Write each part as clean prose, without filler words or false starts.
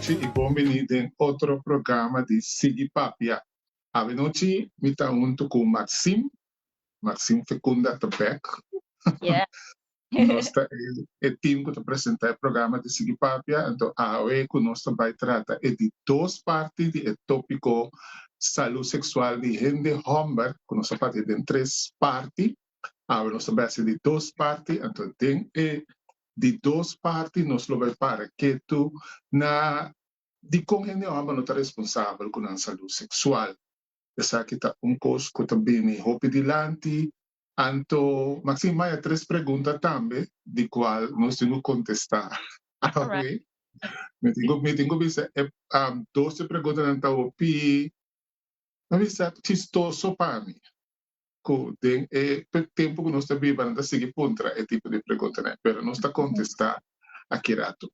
nochi i bon bini den otro programa di Sigui Papia. Awe nochi mi ta huntu ku Maxim, Maxim Fecunda ta bek. Nos ta e team ku ta presentá e programa di Sigui Papia, anto awe ku nos ta bai trata e di dos parti di e tópiko salú seksual di hende hòmber, ku nos a parti den tres parti. Awe nos ta bai hasi di dos parti, anto den e di dos parti nos lo bai para ketu na dikon hende hòmber no ta responsabel ku nan salú seksual. Esaki ta un kos ku ta bini hopi dilanti. Anto Maxine maya tres pregunta tambe di cual nos tin cu contesta awe. Mi tin cu mi tin cu bisa e dos di e preguntanan ta hopi mi bisa chistoso pa mi cu den e tempo cu nos ta biba nan ta sigui puntra e tipo di preguntanan pero nos ta contesta aki rato.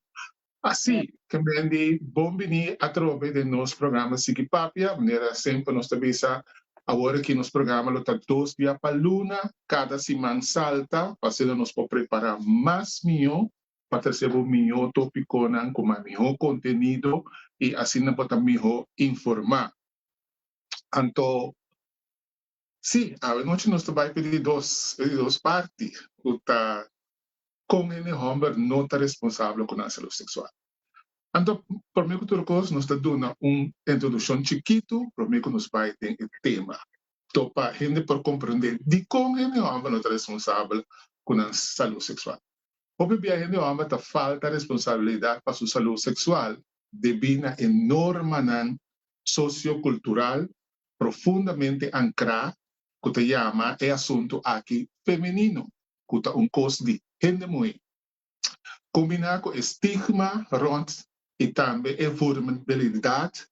Asi, ke men di bon bini atrobe den nos programa Sigui Papia. Manera semper nos ta bisa, awor aki nos programa lo ta dos bia pa luna, kada siman salta, pa asina nos por prepara mas mihó, pa trese bo mihó topikonan ku mas mihó kontenido i asina bo ta mihó informá. Anto, sí, awe nochi nos ta bai pa e di dos, e di dos parti, ku ta Kon hende hòmber no ta responsabel ku nan salú seksual? Anto, promé ku tur kos, nos ta duna un introdukshon chikitu promé ku nos bai den e tema. To pa hende por komprendé dikon hende hòmber no ta responsabel ku nan salú seksual. Hopi bia hende hòmber ta falta responsabilidat pa su salú seksual debí na e normanan sosiokultural profundamente ankrá ku ta yama e asuntu aki femenino. ku ta un kos di hende muhé. Kombiná ku e stigma rònt i tambe e vulnerabilidat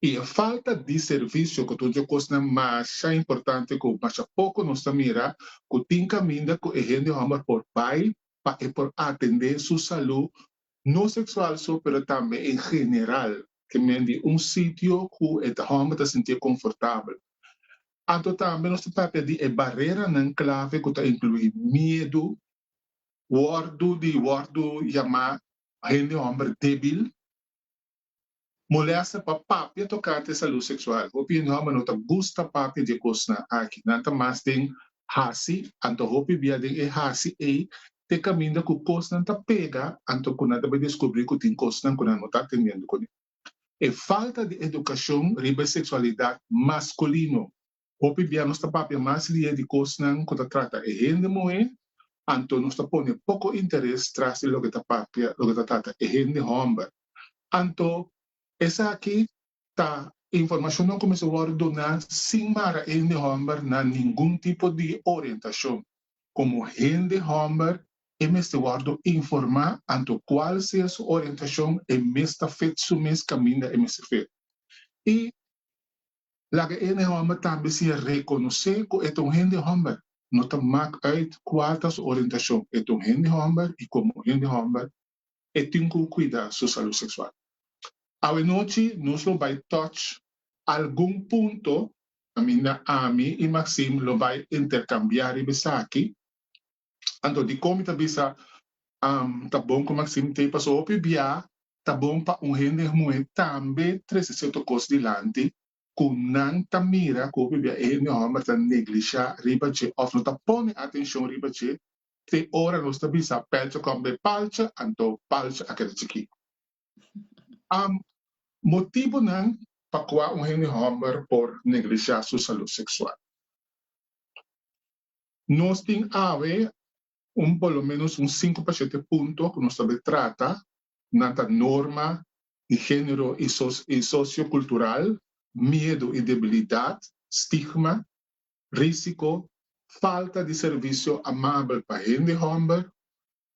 i e falta di servisio ku ta un dje kosnan masha importante ku masha poko nos ta mira ku tin kaminda ku e hende hòmber por bai pa e por atendé su salú no seksual so pero tambe en general ke men di un sitio ku e hòmber ta sintié konfortabel. Anto tambe nos ta papia di e bareranan klave ku ta inkluí miedu, wòrdu di wòrdu yamá hende hòmber débil, molèster pa papia tokante salú seksual. Hopi hende hòmber no ta gusta papia di e kosnan aki. Nan ta mas den hasi, anto hopi bia den e hasi ei te kaminda ku kosnan ta pega, anto ku nan ta bai deskubrí ku tin kosnan ku nan no ta atendiendo kuné. E falta di edukashon riba e seksualidat maskulino. Hopi bia nos ta papia mas lia di kosnan ku ta trata e hende muhé, anto nos ta pone poko interes tras di loke ta papia loke ta trata e hende hòmber. Anto esaki ta informashonnan ku mester wòrdu duná sin mara e hende hòmber na ningun tipo di orientashon. Komo hende hòmber e mester wòrdu informá anto kual sea su orientashon e mes ta fet su mes kaminda e mester fet. I laga e hende hòmber tambe siña rekonosé ku e ta un hende hòmber, no ta mak uit kual ta su orientashon, e ta un hende hòmber i komo hende hòmber e tin ku kuida su salú seksual. Awe nochi nos lo bai touch algun punto kaminda ami i Maxime lo bai interkambiá riba esaki. Anto dikon mi ta bisa ta bon ku Maxim t'ei? Pasobra hopi bia ta bon pa un hende muhé tambe trese sierto kos dilanti ku nan ta mira ku hopi bia e hende hòmber ta neglishá riba dje òf no ta pone atenshon riba dje te ora nos ta bisa pèlcha kòm be palcha anto palcha a keda chikí. Motibunan pa kua un hende hòmber por neglishá su salú seksual. Nos tin awe un por lo menos un sinku pa shete punto ku nos ta bai trata, nan ta norma di género i i sosiokultural, miedu i debilidat, stigma, rísiko, falta di servisio amabel pa hende hòmber,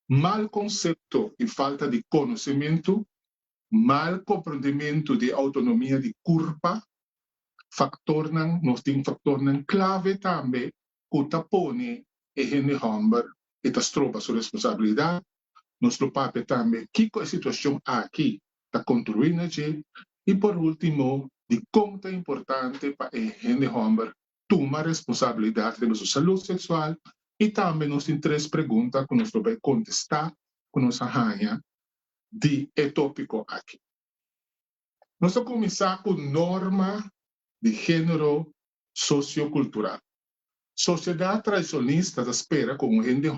mal konsepto i falta di konosementu, mal komprondementu di outonomia di kurpa, Faktornan, Nos tin faktornan klave tambe ku ta pone e hende hòmber e ta stroba su responsabilidat. Nos lo papia tambe kiko e situashon aki ta kontribuí na dje i por último dikon ta importante pa e hende hòmber tuma responsabilidat riba su salú seksual i tambe nos tin tres pregunta ku nos lo bai kontestá ku nos a haña di e tópiko aki. Nos a kuminsá ku norma di género sosiokultural. Sosiedat tradishonista ta spera ku un hende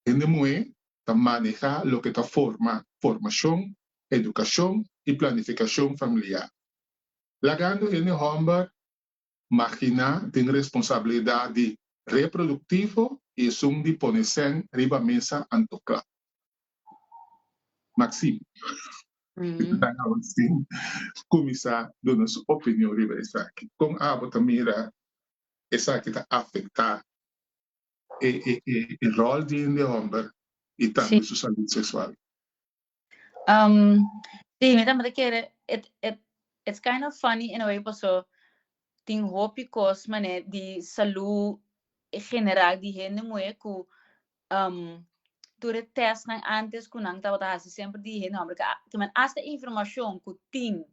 hende muhé ta manehá loke ta forma formashon, edukashon i planifikashon familiar, lagando hende hòmber marginá den responsabilidat di reproduktivo i esun di pone sèn riba mesa anto kla. Maxime Agustin kuminsá duna su opinion riba esaki. Kon abo ta mira esaki ta afektá e e ròl di hende hòmber i tambe su salud seksual? Sí, mi tambe ta kere it it it's kind of funny in a way paso tin hopi kos manera di salú general di hende muhé ku tur e testnan antes ku nan tabata hasi semper di hende hòmber ke men asta e informashon ku tin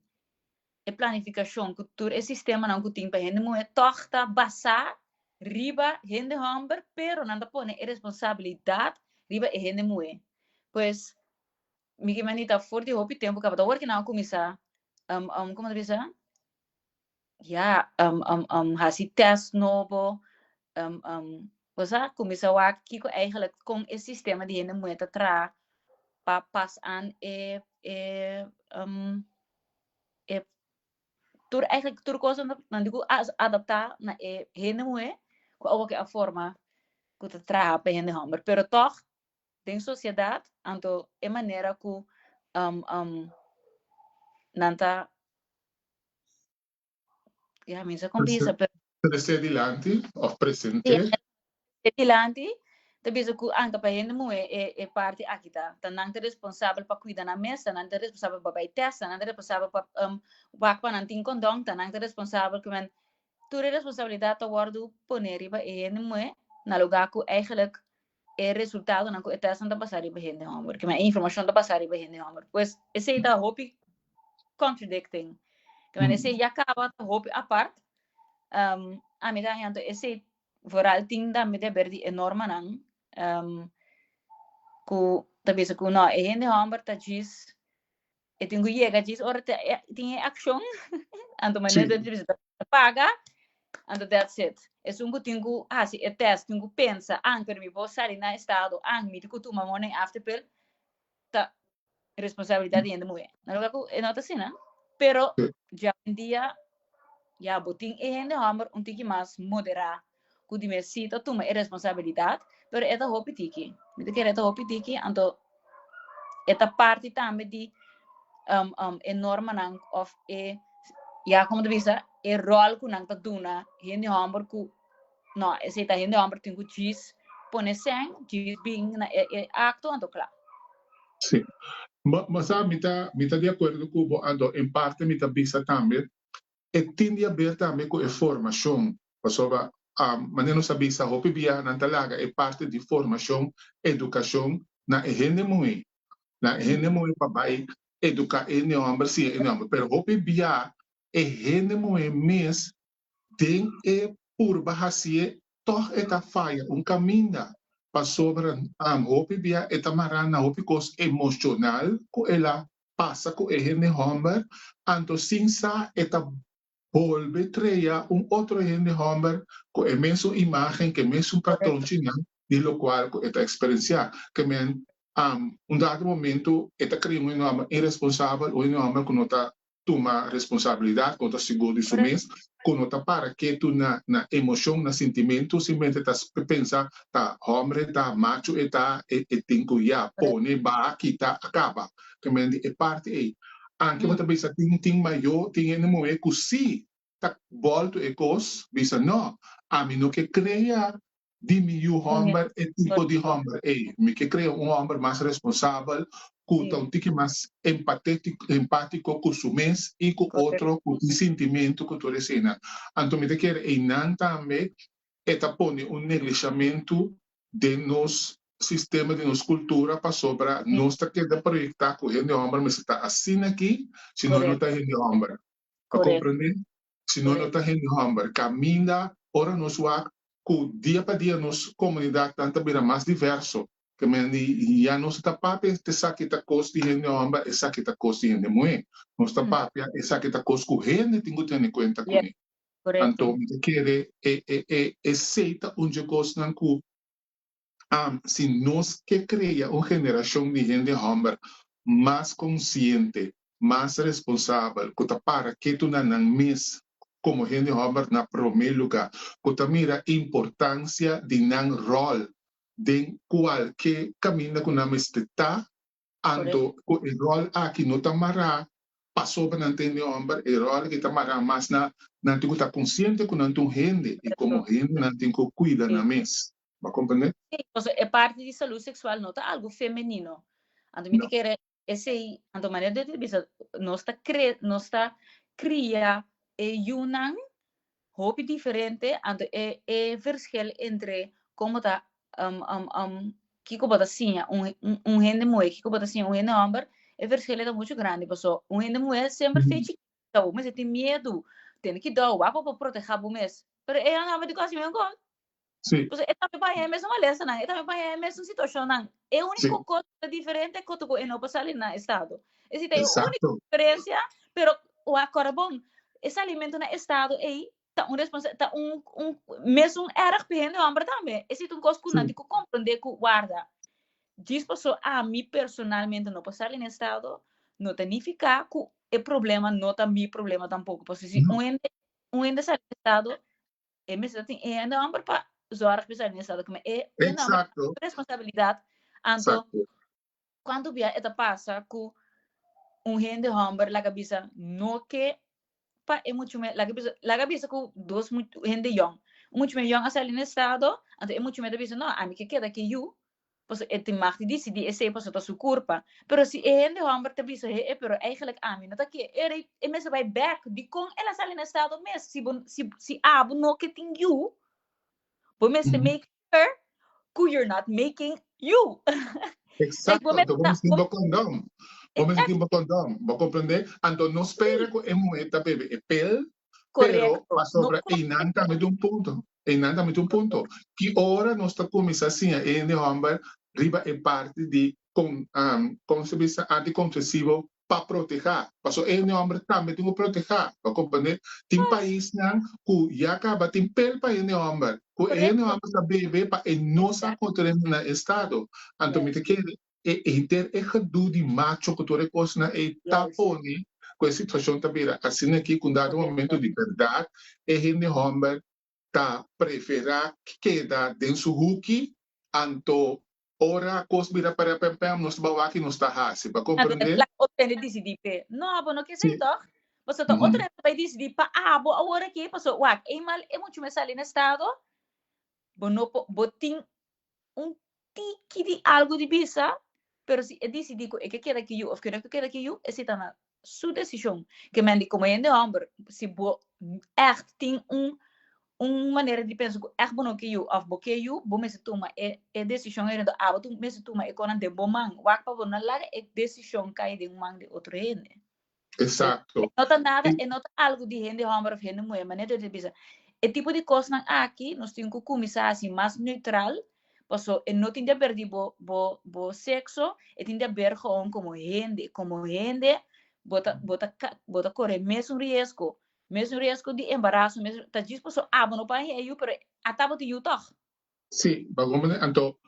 e planifikashon ku tur e sistemanan ku tin pa hende muhé tòg ta basá riba hende hòmber pero nan ta pone e responsabilidat riba e hende muhé. Pues mi ke manita for di hopi tempu kaba ta awor ke nan a kuminsá komo ta bisa ya hasi test nobo bo sa kuminsá wak kiko eigenlijk kon e sistema di hende muhé ta traha pa pas aan e e e tur eigenlijk tur kos nan di ku adaptá na e hende muhé ku awor ke a forma ku ta traha pa hende hòmber pero tòg den sosiedat anto e manera ku nan ta Ya, mi sa kon bisa, pero... Trese dilanti of presente. Sí, dilanti, ta bisa ku anto pa hende muhé e e parti aki ta. Ta nan ta responsabel pa kuida nan mes, ta nan ta responsabel pa bai test, ta nan ta responsabel pa wak pa nan tin kondon, ta nan ta responsabel ku men tur e responsabilidat ta wòrdu pone riba e hende muhé na lugá ku eigenlijk e resultadonan ku e testnan ta basa riba hende hòmber, ke men e informashon ta basa riba hende hòmber. Pues esei ta hopi contradicting. Ke men esei ya kaba ta hopi apart. Ami ta haña anto esei vooral tin tambe di haber di e normanan ku ta bisa ku no e hende hòmber ta djis e tin ku yega djis ora ta tin e akshon anto manera ta bisa ta paga anto that's it. Esun ku tin ku hasi e test tin ku pensa ah pero mi por sali na estado ah mi tin ku tuma morning after pill ta responsabilidad di hende muhé. Na lugar ku e no ta asina, pero djawendia ya bo tin e hende hòmber un tiki mas moderá ku di mes si ta tuma e responsabilidad, pero e ta hopi tiki. Mi ta kere e ta hopi tiki, anto e ta parti tambe di e normanan òf e ya komo ta bisa e ròl ku nan ta duna hende hòmber ku no esei ta hende hòmber tin ku djis pone sèn, djis bin na e akto anto kla. Sí. Ma sa mi ta mi ta di akuerdo ku bo anto en parte mi ta bisa tambe e tin di haber tambe ku e formashon pasobra manera nos a bisa hopi bia nan ta laga e parti di formashon edukashon na e hende muhé na e hende muhé pa bai eduká e hende hòmber siña e hende hòmber pero hopi bia e hende muhé mes Den e purba hasié tòg e ta faya un kaminda, pasobra hopi bia e ta mará na hopi kos emoshonal ku el a pasa ku e hende hòmber, anto sin sa e ta bolbe trea un otro hende hòmber ku e mesun imágen, ku e mesun patronchinan di lokual ku e ta eksperensiá. Ke men un dado momento e ta krea un hende hòmber iresponsabel, un hende hòmber ku no ta tuma responsabilidad, cu no ta sigur di su mes, cu no ta para ketu na na emocion, na sintimento, simplemente ta pensa ta hombre ta, macho e ta, e e tin cu ya pone, baha, kita, a caba. Te men di e parti ey. Anke bo ta bisa tin tin mayor, tin hende muhe cu si ta bolto e cos, bisa no, ami no ke crea di mi yu hòmber e tipo di hòmber ei. Mi ke krea un hòmber mas responsabel, ku ta un tiki mas empátiko ku su mes i ku otro, ku tin sintimentu ku tur eseinan. Anto mi ta kere einan tambe e ta pone un neglishamentu den nos sistema di nos kultura pasobra nos ta keda proyektá ku hende hòmber mester ta asina aki, si no no ta hende hòmber. A komprendé? Si no no ta hende hòmber. Kaminda ora nos wak ku dia pa dia nos komunidatnan ta bira mas diverso. Ke men di ya nos ta papia esaki ta kos di hende hòmber, esaki ta kos di hende muhé. Nos ta papia esaki ta kos ku hende tin ku tene kuenta kuné. Anto mi ta kere e e e esei ta un dje kosnan ku si nos ke krea un generashon di hende hòmber mas konsiente, mas responsabel, ku ta para ketu na nan mes komo hende hòmber na promé lugá, ku ta mira importansia di nan ròl den kualke kaminda ku nan mester ta, anto ku e ròl aki no ta mará pasobra nan ta hende hòmber, e ròl aki ta mará mas na nan tin ku ta konsiente ku nan ta un hende i komo hende nan tin ku kuida nan mes. Bo a komprendé? Sí, pasobra e parti di salú seksual no ta algu femenino. Anto mi ta kere esei, anto manera di bisa, nos ta kre, nos ta kria e yunan hopi diferente, anto e e verschil entre komo ta kiko bo ta siña un un hende muhé, kiko bo ta siña un hende hòmber, e verschil ta muchu grandi, paso un hende muhé semper fe chikito, bo mester tin miedu, tene kidou, wak pa bo protehá bo mes, pero e hende hòmber di ku hasi mesun kos. Pasobra e tambe paña e mesun malesanan, e tambe paña e mesun situashonnan. E úniko kos ku ta diferente ku ku e no por sali na estado. Esei ta e úniko diferensia, pero wak kòrda bon, e salimentu na estado ei ta un responsa ta un un mesun erg pa e hende hòmber tambe. Esei ta un kos ku nan tin ku komprondé ku warda. Djis paso ami personalmente no por sali na estado, no ta nifiká ku e problema no ta mi problema tampoko. Pasobra si un hende un hende sali na estado, E mester tin e hende homber pa zorg pa esaki estado como e hende homber responsabilidad anto cuanto bia e ta pasa cu un hende homber laga bisa no ke pa e mucho me laga bisa laga bisa cu dos hende yong un mucho me yong a sali na estado anto e mucho me ta bisa no ami ke keda ki yu Pasobra e tin mag di disidí esei pasobra ta su kurpa. Pero si e hende hòmber ta bisa he e pero eigenlijk ami no ta ke e rei e mester bai bèk. Dikon el a sali na estado mes? Si bo si si abo no ke tin yu bo mester make sure ku you're not making yu. Like bo mester Anto bo ta mester tin bo bo kondòm. Bo mester tin bo kondòm. Bo komprendé? Anto no spera ku e muhé ta bebe e pil Pero Korekto. No pasobra kore. einan tambe ta un punto. Einan tambe ta un punto. Ki ora nos ta kuminsá siña e hende hòmber riba e parti di kon kon se bisa antikontresivo pa protehá. Pasobra e hende hòmber tambe tin ku protehá. Bo komprendé? Tin paisnan ku ya kaba tin pel pa hende hòmber, ku e hende Korekto. hòmber ta bebe pa e no sa kontra na estado. Anto mi ta kere E henter e gedoe di macho ku tur e kosnan ei ta pone ku e situashon ta bira asina aki ku un dado momento di bèrdat e hende hòmber ta preferá keda den su huki anto ora kos bira parèpèmpèm nos ta bai wak i nos ta hasi. Bo a Anto komprendé? laga otro hende disidí p'e. No, bo no ke esei tòg? Pasobra ta otro hende ta bai disidí pa abo awor aki pasobra wak eenmaal e muchu mes sali na estado bo no por bo tin un tiki di algo di bisa, pero si e disidí ku e ke keda ki yu òf ke no ke keda ki yu, esei ta na su desishon. Ke men di komo hende hòmber, si bo ègt tin un un manera di pensa ku ègt bo no ke yu òf bo ke yu, bo mester tuma e e desishon ei, enton abo tu mester tuma e konan den bo man. Wak pa bo no laga e desishon kai den man di otro hende. Exacto. E no ta nada, e no ta algo di hende homber of hende muher, manera di bisa. E tipo di cosnan aki nos tin cu cuminsa haci mas neutral, paso e no tin di haber di bo bo bo sexo, e tin di haber gewoon como hende, como hende bo ta bo ta bo ta core mesun riesgo, mesun riesgo di embaraso, mesun ta djis paso abo no por haña e yu, pero a tabata yu tog. Sí, bo a comprende? Anto,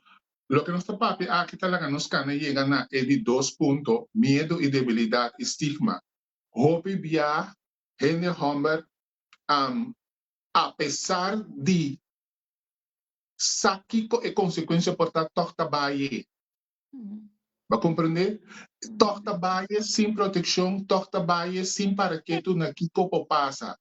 Loke nos ta papia aki ta laga nos kana yega na e di dos punto, miedu i debilidat i stigma. Hopi bia hende hòmber apesar di sa kiko e konsekuensia por ta tòg ta bai e. Bo a komprendé? Tòg ta bai e sin protekshon, tòg ta bai e sin para ketu na kiko por pasa.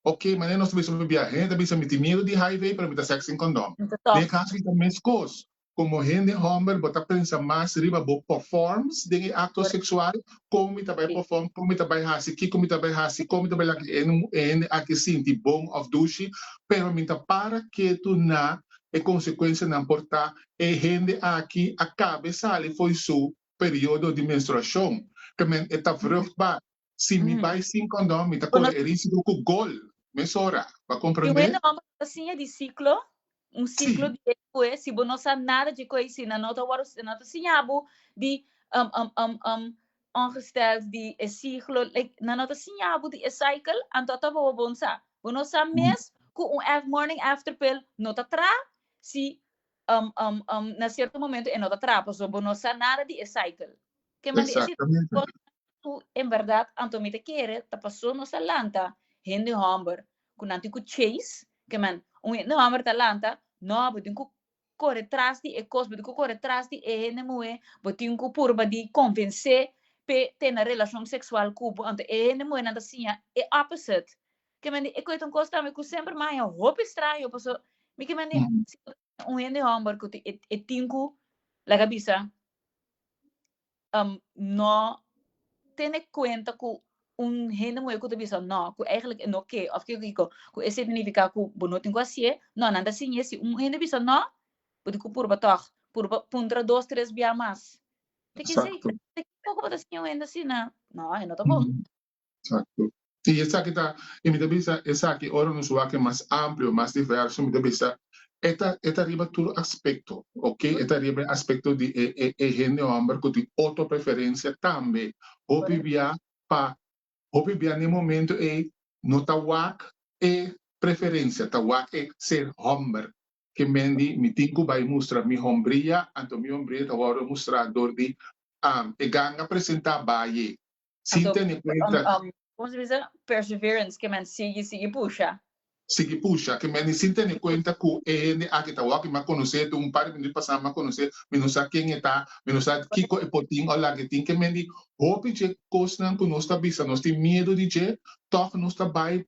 Oke, manera nos ta bisa hopi bia, hende ta bisa mi tin miedu di HIV pero mi ta sèks sin kondòm. Den e kaso aki ta meskos. Komo hende hòmber bo ta pensa mas riba bo pòfòrms den e akto seksual, kon mi ta bai pòfòm, kon mi ta bai hasi, kiko mi ta bai hasi, kon mi ta bai laga e hende aki sinti bon òf dushi, pero mi ta para ketu na e konsekuensianan por ta e hende aki a kabe sali fo'i su periodo di menstruashon, ke men e ta vruchtbaar. Si mi bai sin kondon mi ta kore e risiko ku gol mesora. Bo a I komprendé? hende hòmber ta siña di siklo. Un ciclo di e si bo no sa nada di koi si nan no ta wòrdu nan no ta siña bo di ongesteld di e ciclo like nan no ta siña bo di e cycle anto ata bo bon sa. Bo no sa mes ku un morning after pill no ta tra si na cierto momento e no ta tra pasobra bo no sa nada di e cycle. Ke mandi e ku en berdad anto mi ta kere ta paso nos a lanta hende homber ku nan tin ku chase ke men un hende homber ta lanta no bo tin ku kore tras di e kos bo tin ku kore tras di e hende muhe bo tin ku purba di konvensé p'e tene relashon seksual ku bo anto e hende muhenan ta siña e opposite ke men di e koe ta un kos tambe ku semper mi a haña hopi straño paso mi ke men di si un hende homber ku e tin ku laga bisa no tene kuenta ku un hende muhé ku ta bisa no, ku eigenlijk e no ke òf kiko kiko, ku esei ta nifiká ku bo no tin ku hasié. No, nan ta siñ'é si un hende bisa no, bo tin ku purba tòg, purba puntra dos tres bia mas. Te ki esei, te ki poko bo ta siña un hende asina? No, e no ta bon. Exacto. I esaki ta, i mi ta bisa esaki ora nos wak e mas amplio, mas diverso, mi ta bisa e ta e ta riba tur aspecto, ok? E ta riba e aspecto di e e e hende homber cu tin otro preferencia tambe. Hopi bia pa, hopi bia n'e momento ey no ta wak e preferencia, ta wak e ser homber. Ke men di mi tin cu bay mustra mi hombria, anto mi hombria ta wordo mustra dor di e ganga presenta baye. Sin Anto, tene cuenta. Como se bisa? Perseverance, ke men sigui, sigui pusha. Sigui pusha, ke men sin tene cuenta cu e hende aki ta wak, mi a conoce un par di minuut pasa mi a conoce, mi no sa ken e ta, mi no sa kico e por tin o laga e tin, ke men di hopi dje cosnan cu nos ta bisa nos tin miedo di dje, tog nos ta bay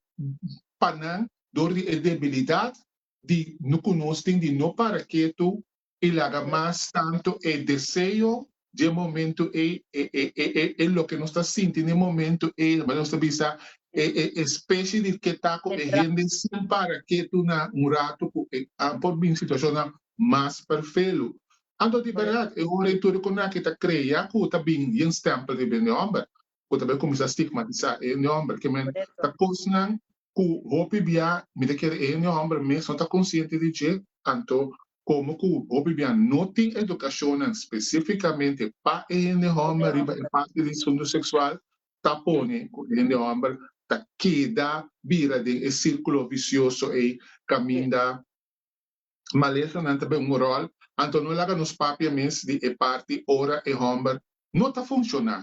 pa nan door di e debilidad di cu nos tin di no para ketu i laga mas tantu e deseo dje momento ei, e e e e e loke nos ta sinti n'e momento ei, manera nos ta bisa e e e specie di ke ta ku e hende sin para ketu na un ratu ku e a por bin situashonnan mas perfelu. Anto di bèrdat e ora ei tur e konaki ta krea ku ta bin yen stèmpel riba e hòmber, ku ta bai kuminsá stigmatisá e hòmber, ke men ta kosnan ku hopi bia mi ta kere e hende hòmber mes no ta konsiente di dje, anto komo ku hopi bia no tin edukashonnan spesifikamente pa e hende hòmber riba e parti di asuntu seksual, ta pone ku e hende hòmber ta keda bira den e sirkulo visioso ei kaminda malesanan ta bin un ròl, anto no laga nos papia mes di e parti ora e hòmber no ta funshoná,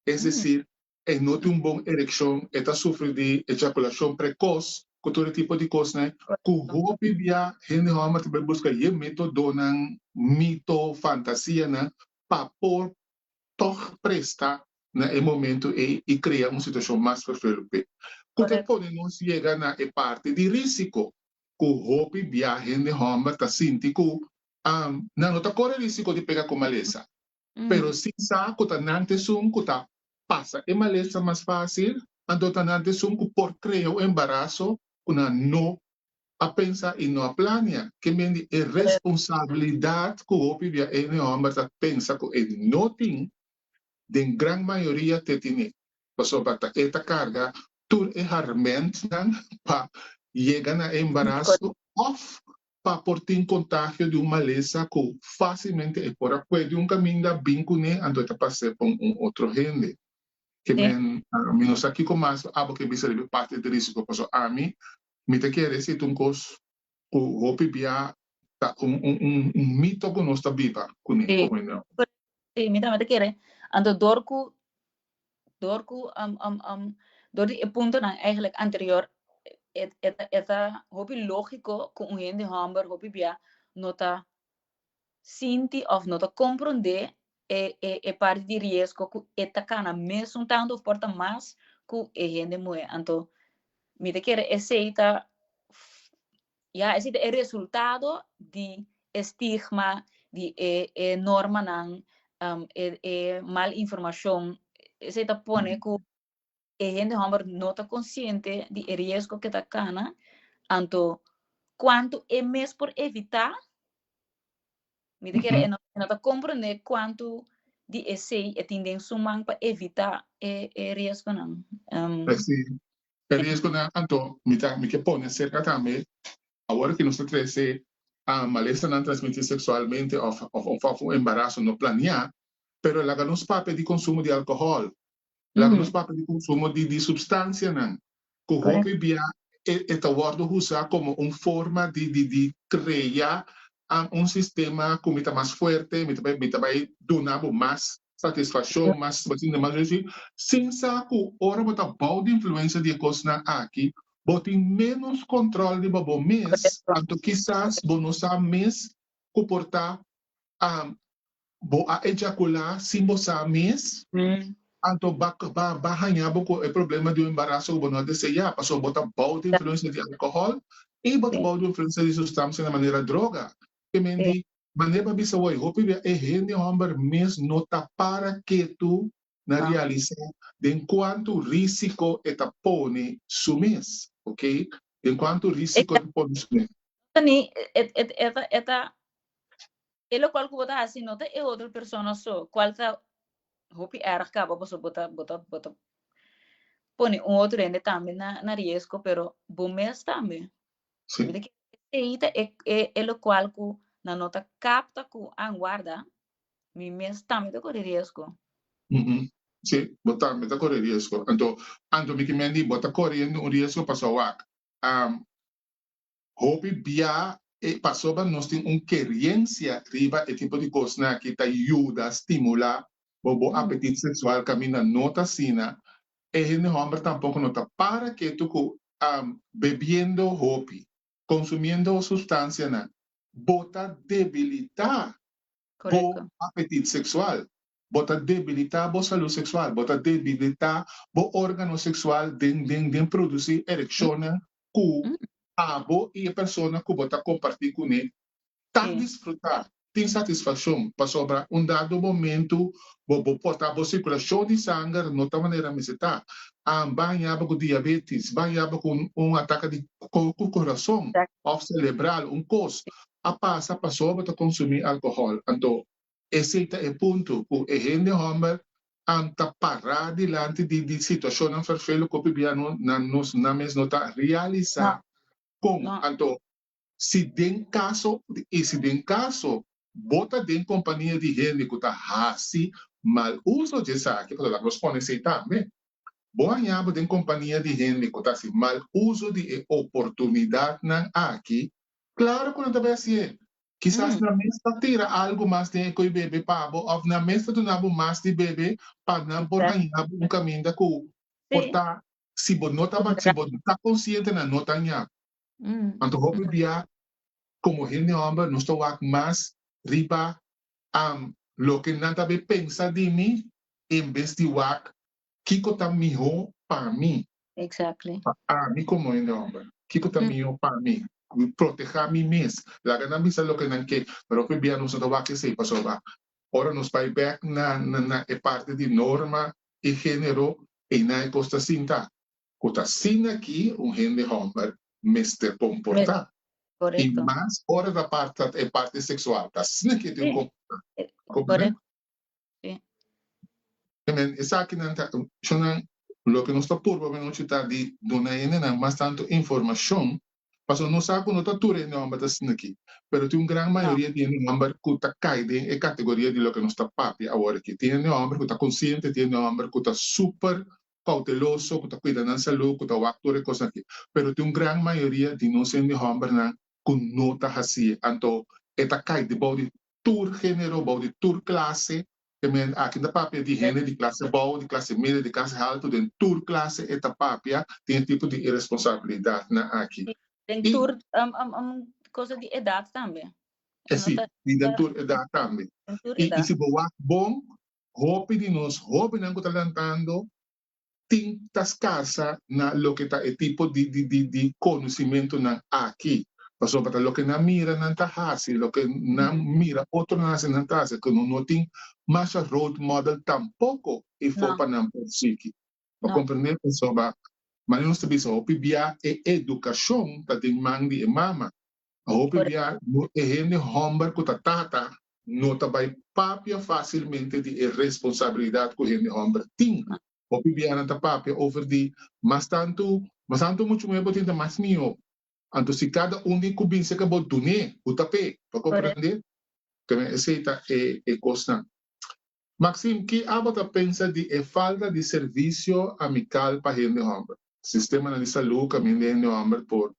es desir e no tin un bon erekshon, e ta sufri di ejakulashon prekos, ku tur e tipo di kosnan, ku hopi bia hende hòmber ta bai buska ye metodonan, mito, fantasianan pa por tòg presta na e momentu ei i krea un situashon mas ferfelu p'e. Ku ta pone nos yega na e parti di risiko, ku hopi bia hende hòmber ta sinti ku nan no ta kore risiko di pega ku malesa, Pero si sa ku ta nan ta esun ku ta pasa e malesa mas fásil, anto ta nan ta esun ku por krea un embaraso ku nan no a pensa i no a plania. Ke men di e responsabilidat ku hopi bia e hende hòmber ta pensa ku e no tin, den gran mayoria te tine. Pasobra ta e ta karga tur e harmentnan pa yega na e embaraso òf pa por tin kontagio di un malesa ku fásilmente e por a kue di un kaminda bin kuné anto e ta pas'é pa un otro hende. Ke men mi no sa kiko mas abo ke bisa riba e parti di risiko pasobra ami mi ta kere si ta un kos ku hopi bia ta un un un mito ku nos ta biba kuné komo hende. Sí, mi tambe ta kere. Anto dor ku dor ku dor di e puntonan eigenlijk anterior e e ta e ta hopi lógiko ku un hende hòmber hopi bia no ta sinti òf no ta komprondé e e e parti di riesgo ku e ta kana mesun tantu òf por ta mas ku e hende muhé. Anto mi ta kere esei ta ya esei ta e resultado di e stigma, di e e normanan, e e mal informashon, esei ta pone ku e hende hòmber no ta konsiente di e riesgo ke ta kana, anto kuantu e mes por evitá, mi ta kere e no e no ta komprondé kuantu di esei e tin den su man pa evitá e e riesgonan. Precies. E riesgonan anto mi ta mi ke pone aserka tambe awor ki nos ta trese. Malesanan transmití seksualmente òf òf un embaraso no planiá, pero laga nos papia di konsumo di alkohòl, laga nos papia di konsumo di di supstansianan ku hopi bia e ta wòrdu usá komo un forma di di di krea un sistema ku mi ta mas fuerte, mi ta bai mi ta bai duna bo mas satisfakshon, mas mas sin sa ku ora bo ta bou di influensia di e kosnan aki Bo tin ménos kòntròl riba bo mes, anto kisas bo no sa mes ku por ta bo a ejakulá sin bo sa mes, anto ba ba haña bo ku e problema di un embaraso ku bo no a deseá, pasobra bo ta bou di influensia di alkohòl i bo ta bou di influensia di sustansianan manera droga. Ke men di, manera bo a bisa woi, hopi bia e hende hòmber mes no ta para ketu na realisá den kuantu rísiko e ta pone su mes, ok? Den kuantu rísiko e ta pone su mes. Ni e e e ta e ta e lokual ku bo ta hasi no ta e otro persona so, kual ta hopi erg kaba pasobra bo ta bo ta bo ta pone un otro hende tambe na na riesgo, pero bo mes tambe. Sí. Mi ta kere esei ta e e e lokual ku nan no ta kapta ku an warda Mi mes tambe ta kore riesgo. Sí, bo tambe ta kore riesgo. Anto, anto mi ke men di bo ta koriendo un riesgo pasobra wak, hopi bia e pasobra nos tin un keriensia riba e tipo di kosnan aki ta yuda stimulá bo bo apetit seksual kaminda no ta asina. E hende hòmber tampoko no ta para ketu ku bebiendo hopi, konsumiendo sustansianan, bo ta debilitá bo apetit seksual, bo ta debilitá bo salú seksual, bo ta debilitá bo órgano seksual den den den produsí erekshonnan ku abo i e persona ku bo ta kompartí kuné ta disfrutá, tin satisfakshon, pasobra un dado momentu bo bo por ta bo sirkulashon di sanger no ta manera mester ta, baña bo ku diabetes, baña bo ku un atake di kurason òf selebral, un kos a pasa pasobra bo ta konsumí alkohòl. Anto esei ta e punto ku e hende hòmber ta pará dilanti di di situashonnan ferfelu ku hopi bia no nan nos nan mes no ta realisá kon. Anto si den kaso i si den kaso bo ta den kompania di hende ku ta hasi mal uso di esaki, pasobra laga nos pone esei tambe, bo haña bo den kompania di hende ku ta hasi mal uso di e oportunidatnan aki, Claro cu nan ta bay hacié. Kisas nan mes ta tira algo mas den e coy bebe pa bo of nan mes ta duna bo mas di bebe pa nan por haña bo un caminda cu por ta si bo no ta si bo ta consciente nan no ta haña bo. Anto hopi bia como hende homber nos ta wak mas riba loke nan ta bay pensa di mi en bes di wak Kiko ta mihó pa mi? Exactly. Pa ami komo hende hòmber. Kiko ta mihó pa mi? Protehá mi mes. Laga nan bisa loke nan ke, pero hopi bia nos no ta wak esei pasobra ora nos bai bèk na na e parti di norma i género einan e kos ta sinta. Ku ta asina aki un hende hòmber mester komportá. I mas ora ta parti e parti seksual. Ta asina ki e tin ku komportá. Komprendé? Sí. Men, esakinan ta shonnan loke nos ta purba menochi ta di duna hendenan mas tantu informashon, pasobra nos sa ku no ta tur hende hòmber ta asina aki, pero tin un gran mayoria di hende hòmber ku ta kai den e kategoria di loke nos ta papia awor aki. Tin hende hòmber ku ta konsiente, tin hende hòmber ku ta super kouteloso, ku ta kuida nan salú, ku ta wak tur e kosnan aki, pero tin un gran mayoria di nos hende hòmbernan ku no ta hasié. Anto e ta kai debou di tur género, bou di tur klase, te men aki ta papia di hende di klase bou, di klase medio, di klase haltu, den tur klase e ta papia tin e tipo di iresponsabilidatnan aki. Den tur cosa di edat tambe. E si, i den tur edat tambe. I si bo wak bon, hopi di nos hóbennan ku ta lantando tin ta skarsa na loke ta e tipo di di di di konosimentunan aki. Pasobra ta loke nan mira nan ta hasi, loke nan mira otronan hasi nan ta hasi, ku no no tin masha role model tampoko ifo No. pa nan por sigui. Bo No. komprendé? Pasobra manera nos ta bisa hopi bia e edukashon ta den man di e mama. Hopi bia no e hende hòmber ku ta tata no ta bai papia fásilmente di e responsabilidat ku hende hòmber tin. Hopi bia nan ta papia over di mas tantu mas tantu muchu muhé bo tin ta mas mihó. Anto si kada un di ku bin serka bo dun'é, bo ta p'é. Bo komprendé? Tambe esei ta e e kosnan. Maxime, ki abo ta pensa di e falta di servisio amikal pa hende hòmber? Sistemanan di salú kaminda hende hòmber por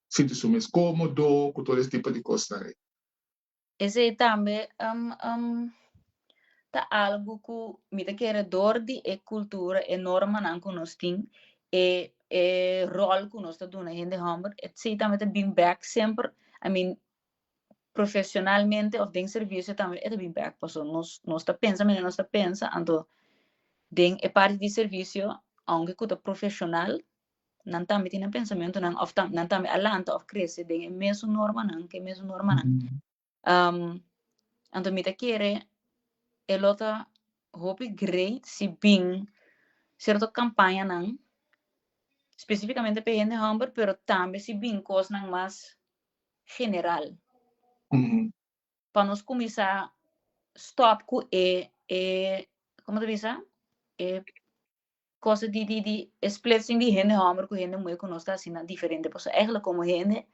sinti su mes kómodo ku tur es tipo di kosnan ei. Esei tambe ta algu ku mi ta kere dor di e kultura, e normanan ku nos tin, e e ròl ku nos ta duna hende hòmber, esei tambe ta bin bèk semper, I mean, profesionalmente òf den servisio tambe e ta bin bèk pasobra nos nos ta pensa manera nos ta pensa, anto den e parti di servisio, ounke ku ta profeshonal, nan tambe tin nan pensamentunan òf nan tambe a lanta òf krese den e mesun normanan, ku e mesun normanan. Anto mi ta kere e lo ta hopi great si bin sierto kampañanan spesifikamente pa e hende hòmber pero tambe si bin kosnan mas general. Pa nos kuminsá stòp ku e e komo ta bisa e Cosa di di di e splitsing di hende homber cu hende muhe cu nos ta asina diferente pasobra eigenlijk como hende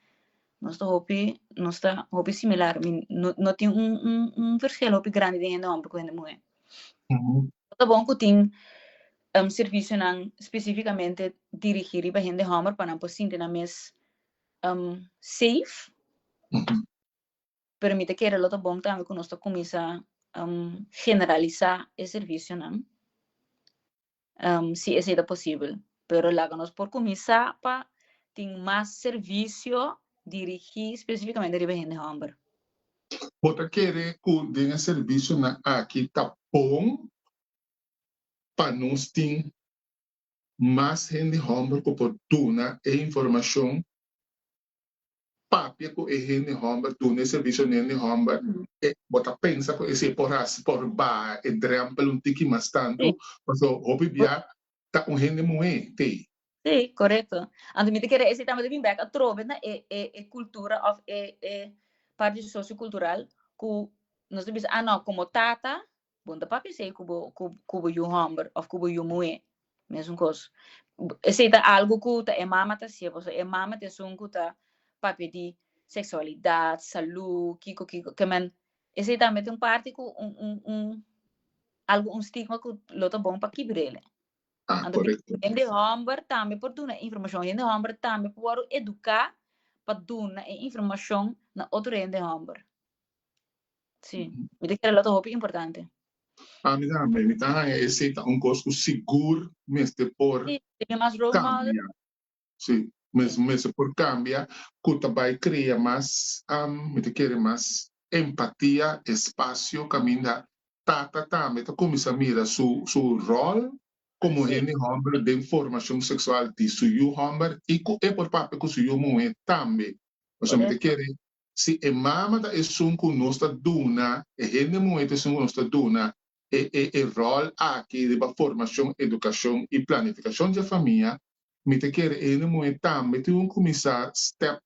nos ta hopi nos ta hopi similar mi no no tin un un un verschil hopi grandi den hende homber cu hende muhe. Ta bon cu tin servicionan specificamente dirigi riba hende homber pa nan por sinti nan mes safe. Pero mi ta kere lo ta bon tambe ku nos ta kuminsá generalisá e servisionan, si esei ta posibel. Pero laga nos por kuminsá pa tin mas servisio dirigí spesifikamente riba hende hòmber. Bo ta kere ku den e servisionan aki ta bon pa nos tin mas hende hòmber ku por duna e informashon papia ku e hende hòmber, duna e servisio na e hende hòmber, e bo ta pensa ku esei por hasi, por baha e drèmpel un tiki mas tantu, pasobra hopi bia ta un hende muhé t'ei. Sí, korekto. Anto mi ta kere esei tambe ta bin bèk atrobe na e e e kultura òf e e parti sosiokultural ku nos ta bisa, ah no, komo tata Bo no ta papia esei ku bo ku bo yu hòmber òf ku bo yu muhé, mesun kos. Esei ta algu ku ta e mama ta hasié, pasobra e mama ta esun ku ta papia di seksualidat, salú, kiko kiko, ke men esei tambe ta un parti ku un un un algu un stigma ku lo ta bon pa kibr'el. Ah, Anto korekto. hende hòmber tambe por duna e informashon, hende hòmber tambe por wòrdu eduká pa duna e informashon na otro hende hòmber. Sí, mi ta kere lo ta hopi importante. Ami tambe, mi ta haña esei ta un kos ku sigur mester por Sí, tin mas role model. kambia. Sí, mester por kambia ku ta bai krea mas, mi ta kere mas empatia, espasio kaminda tata tambe ta kuminsá mira su su ròl komo hende hòmber den formashon seksual di su yu hòmber i ku e por papia ku su yu muhé tambe. Pasobra mi ta kere Si e mama ta esun ku nos ta duna, e hende muhé ta esun ku nos ta duna e e e ròl aki riba formashon, edukashon i planifikashon dje famia, mi ta kere e hende muhé tambe tin un kuminsá step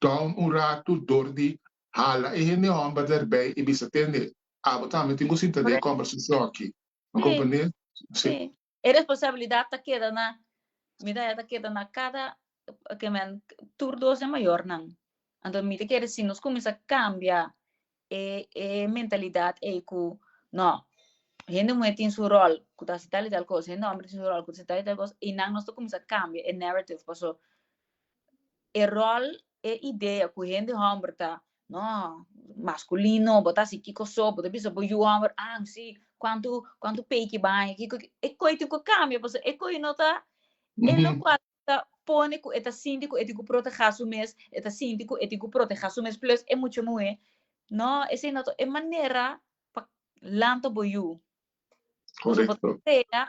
down un ratu dor di hala e hende hòmber derbei i bisa, Tende, abo tambe tin ku sinta den e kòmbersashon aki. Bo komprendé? Sí. E responsabilidat ta keda na, mi ta ta keda na kada, ke men, tur dos e mayornan. Anto mi ta kere si nos kuminsá kambia e e mentalidat ei ku no, hende muhé tin su ròl ku ta hasi tal i tal kos, hende hòmber tin su ròl ku ta hasi tal i tal kos, einan nos ta kuminsá kambia e narrative paso e ròl, e idea ku hende hòmber ta No, masculino, bo ta hasi kiko so, bo ta bisa bo yu hòmber, ah, si, kuantu, kuantu peiki baña, kiko, e koi tin ku kambia, pasobra e koi no ta e lokual ta pone ku e ta sinti ku e tin ku protehá su mes, e ta sinti ku e tin ku protehá su mes plus e mucha muhé. No, esei no ta e manera pa lanta bo yu. Pasobra bo ta krea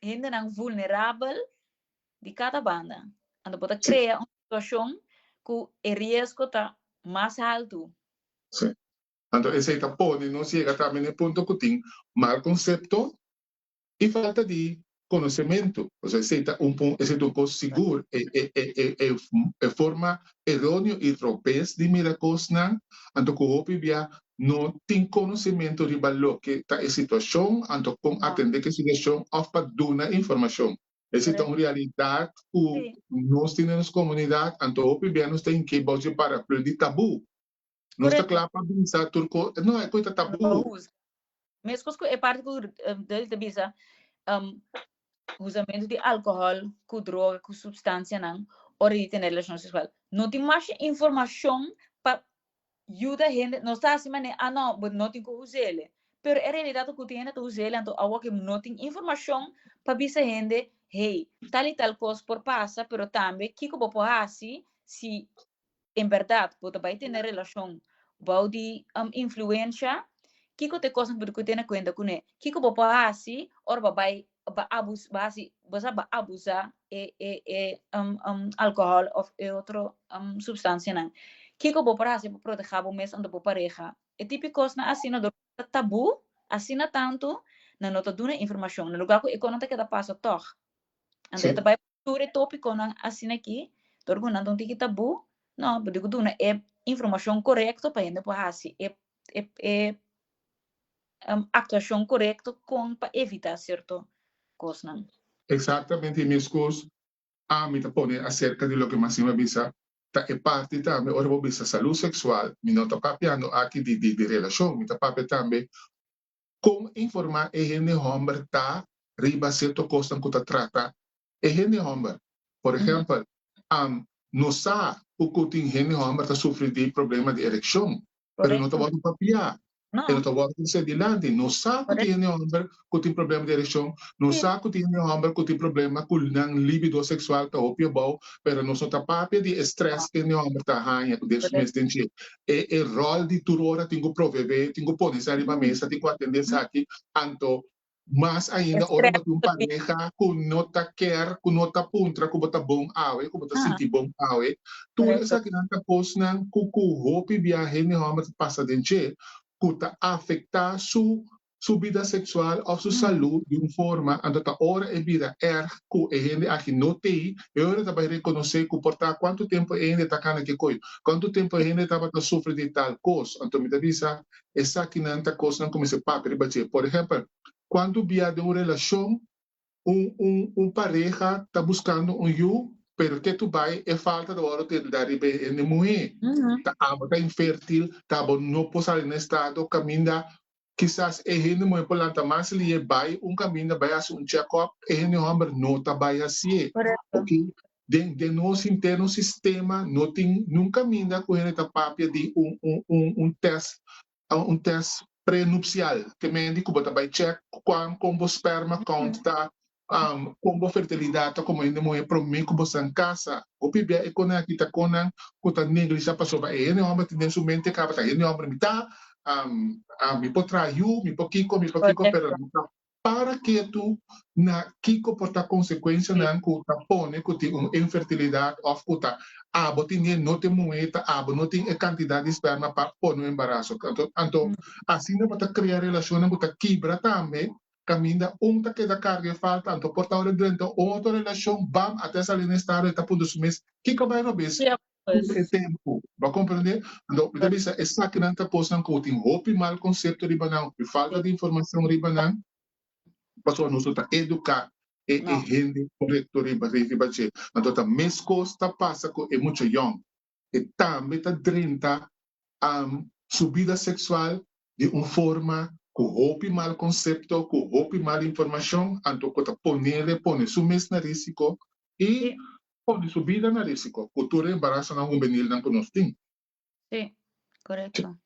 hendenan vulnerabel di kada banda. Anto bo ta krea un situashon ku e riesgo ta mas haltu. Sí. Anto esei ta pone nos yega tambe na e punto ku tin mal konsepto i falta di konosementu. Pasobra esei ta un pun, esei ta un kos sigur. E e e e e e forma eróneo i robes di mira kosnan, anto ku hopi bia no tin konosementu riba loke ta e situashon, anto kon atendé ku e situashon òf pa duna informashon. Esei ta un realidat ku nos tin den nos komunidat, anto hopi bia nos ta hink'é bou dje paraplu di tabú. Nos ta kla pa bisa tur kos, no, e kos ta tabú. Meskos ku e parti ku Deli ta bisa, usamentu di alkohòl ku droga ku supstansianan ora di tene relashon seksual. No tin masha informashon pa yuda hende, nos ta hasi manera, ah no, bo no tin ku us'el. Pero e realidat ta ku tin hende ta us'el, anto awor ke no tin informashon pa bisa hende, hey, tal i tal kos por pasa, pero tambe kiko bo por hasi si en bèrdat bo ta bai tene relashon bou di influensha, kiko ta e kosnan ku bo tin ku tene kuenta kuné? Kiko bo por hasi ora bo bai bo abus bo hasi bo sa bo abusá e e e alkohòl òf e otro supstansianan? Kiko bo por hasi pa protehá bo mes anto bo pareha? E tipo di kosnan asina dor ta tabú asina tantu nan no ta duna informashon na lugá ku e kosnan ta keda pasa tòg. Anto e ta bai tur e tópikonan asina aki, dor ku nan ta un tiki tabú, no, bo tin ku duna e informashon korekto pa hende por hasi e e e aktuashon korekto kon pa evitá sierto kosnan. Eksaktamente meskos ami ta pone aserka di loke Massimo a bisa, ta e parti tambe ora bo bisa salú seksual, mi no ta papiando aki di di relashon, mi ta papia tambe Kon informá e hende hòmber ta riba sierto kosnan ku ta trata e hende hòmber? Por ehèmpel, nos sa ku ku tin hende hòmber ta sufri di problema di erekshon, pero no ta wòrdu papiá, e no ta wòrdu trese dilanti. Nos sa ku tin hende hòmber ku tin problema di erekshon, nos sa ku tin hende hòmber ku tin problema ku nan libido seksual ta hopi abou, pero nos no ta papia di e strès ku hende hòmber ta haña den su mes den dje. E e ròl di tur ora tin ku provebé, tin ku pone esaki riba mesa, tin ku atendé esaki. Anto mas ainda ora bo tin un pareha ku no ta kèr, ku no ta puntra ku bo ta bon awe, ku bo ta sinti bon awe. Tur esakinan ta kosnan ku ku hopi bia hende hòmber ta pasa den dje ku ta afektá su su bida seksual òf su salú di un forma, anto ta ora e bira èrg ku e hende aki no t'ei, e ora ta bai rekonosé ku por ta kuantu tempu e hende ta kana ke koi, kuantu tempu e hende tabata sufri di tal kos. Anto mi ta bisa, esakinan ta kosnan ku mester papia riba dje. Por ehèmpel, kuantu bia den un relashon un un un pareha ta buskando un yu, pero ke tu bai e falta ta wòrdu tende riba e hende muhé. Ta abo ta infértil, ta abo no por sali na estado kaminda Kisas e hende muhé por lanta mas lié bai un kaminda bai hasi un check up, e hende hòmber no ta bai hasié. Ok, den den nos interno sistema no tin nun kaminda ku hende ta papia di un un un un tèst un tèst prenupsial, ke men di ku bo ta bai check kuan kon bo sperma count ta, kon bo fertilidat ta komo hende muhé promé ku bo san kasa. Hopi bia e konan aki ta konan ku ta neglisha pasobra e hende hòmber tin den su mente kaba ta hende hòmber mi ta, mi por traha yu, mi por kiko, mi por kiko, pero no ta para ketu na kiko por ta konsekuensianan ku ta pone ku tin un infertilidat òf ku ta abo tin e no tin muhé ta abo no tin e kantidat di sperma pa pone un embaraso. Anto asina bo ta krea relashonnan ku ta kibra tambe Caminda un ta keda carga e falta, anto por ta ora drenta un otro relacion, bam, ata e sali na estado e ta puntra su mes, kico a bay robes tur e tempo? Bo a comprende? Anto mi ta bisa esakinan ta cosnan cu tin hopi mal concepto riba nan, hopi falta di informacion riba nan, pasobra nos no ta educa e e hende corecto riba riba dje. Anto ta mescos ta pasa cu e mucha yong, e tambe ta drenta su bida sexual di un forma cu hopi mal concepto, cu hopi mal informacion, anto cu ta ponele pone su mes na risico y pone su bida na risico cu tur e embarasonan hubenilnan cu nos tin. Sí, corecto.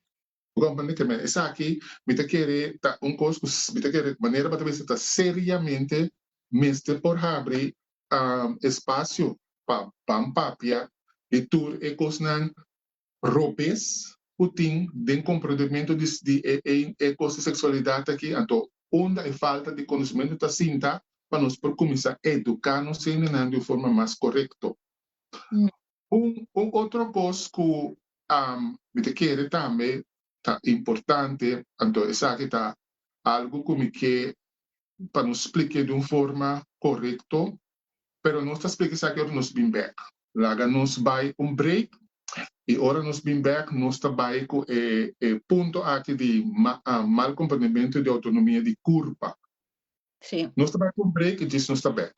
Bo comprende ke men esaki mi ta kere ta un cos cu mi ta kere manera bo ta bisa ta seriamente mester por habri espacio pa ban papia di tur e cosnan robes ku tin den komprondementu di di e e e kos di seksualidat aki, anto unda e falta di konosementu ta sinta pa nos por kuminsá eduká nos hendenan di un forma mas korekto. Un un otro kos ku mi ta kere tambe ta importante, anto esaki ta algu ku mi ke pa nos splik'é di un forma korekto, pero nos ta splika esaki ora nos bin bèk. Laga nos bai un break y ora nos bin bek nos ta bai cu e e punto aki di mal comprendimento di autonomia di curpa. Sí. Nos ta bai cu un break y djis nos ta bek.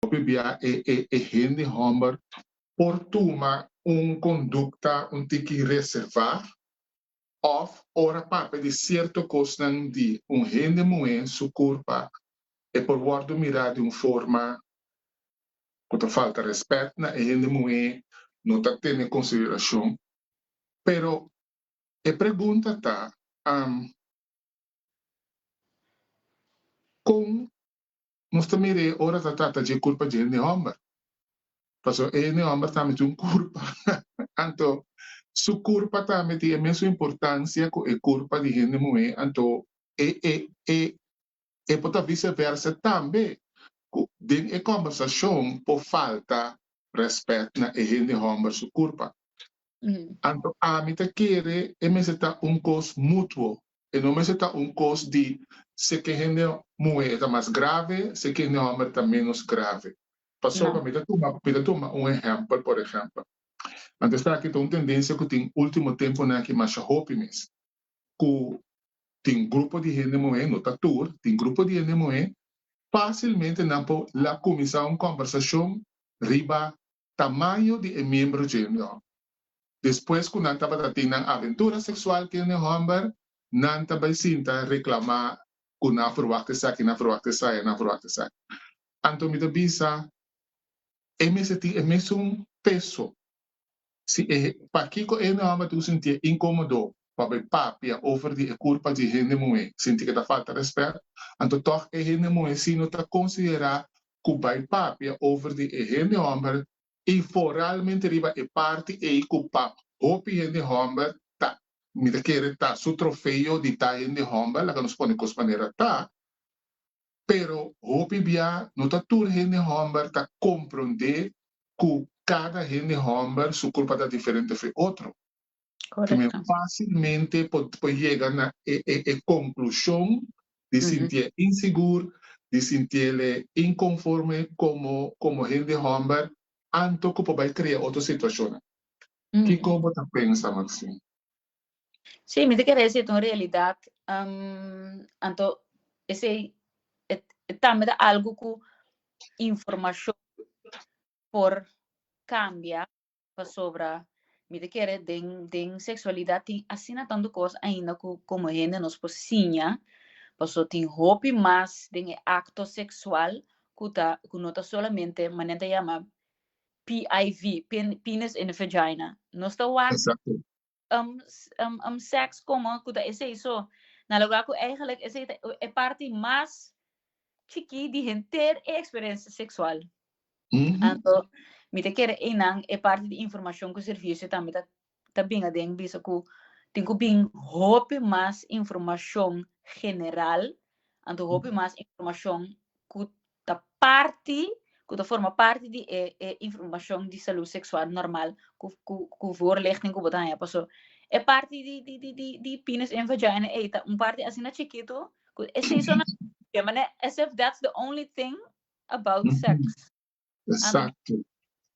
Hopi bia e e e hende hòmber por tuma un kondukta un tiki reservá òf ora papia di sierto kosnan di un hende muhé su kurpa e por wòrdu mirá di un forma ku ta falta rèspèt na e hende muhé, no ta tene konsiderashon. Pero e pregunta ta, kon nos ta mira e ora ta trata dje kurpa dje hende hòmber? Pasobra e hende hòmber tambe tin un kurpa. Anto su kurpa tambe tin e mesun importansia ku e kurpa di hende muhé. Anto e e e e por ta viseversa tambe, ku den e kòmbersashon por falta rèspèt na e hende hòmber su kurpa. Anto ami ta kere e mester ta un kos mutuo, e no mester ta un kos di si ke hende muhé e ta mas grave, si ke hende hòmber ta ménos grave. Pasobra mi ta tuma mi ta tuma un ehèmpel, por ehèmpel, anto esaki ta un tendensia ku tin último tempunan aki masha hopi mes, ku tin grupo di hende muhé, no ta tur, tin grupo di hende muhé, fásilmente nan por la kuminsá un kòmbersashon riba tamaño di e miembro dje hende hòmber. Despues ku nan tabata tin nan aventura seksual ku hende hòmber, nan ta bai sinta reklamá ku nan a ferwagt esaki, nan a ferwagt esaya, nan a ferwagt esaki. Anto mi ta bisa, e mester tin e mesun peso. Si e, pakiko e hende hòmber tin ku sintié inkomodo pa bai papia over di e kurpa di hende muhé, sinti ku ta falta rèspèt, anto tòg e hende muhé si no ta konsiderá ku bai papia over di e hende hòmber i foralmente riba e parti ei ku pa hopi hende hòmber ta, mi ta kere ta su trofeo di ta hende hòmber, laga nos pone kos manera ta, pero hopi bia no ta tur hende hòmber ta komprondé ku kada hende hòmber su kurpa ta diferente for e otro. Keme fásilmente por por yega na e e e konklushon di sintié insigur, di sintiele inkonforme komo komo hende hòmber, anto ku por bai krea otro situashonnan. Kiko bo ta pensa, Maxine? Sí, mi ta kere esei ta un realidat. Anto esei e tambe ta algu ku informashon por kambia pasobra mi ta kere den den sexualidad tin asina tanto cos ainda cu como hende nos por siña, paso tin hopi mas den e acto sexual cu ta cu no ta solamente manera ta yama PIV, penis in the vagina. Nos ta wak sex como cu ta esey so, na lugar cu eigenlijk esey ta e parti mas chiki di henter e experiencia sexual. Anto, mi ta kere einan e parti di informacion cu servicio tambe ta ta bin aden bisa cu tin cu bin hopi mas informacion general, anto hopi mas informacion cu ta parti, cu ta forma parti di e e informacion di salud sexual normal cu cu cu voorlichting cu bo ta haña. Paso e parti di di di di di penis en vagina ei ta un parti asina chikito cu esei so nan manera as if that's the only thing about sex. Exacto.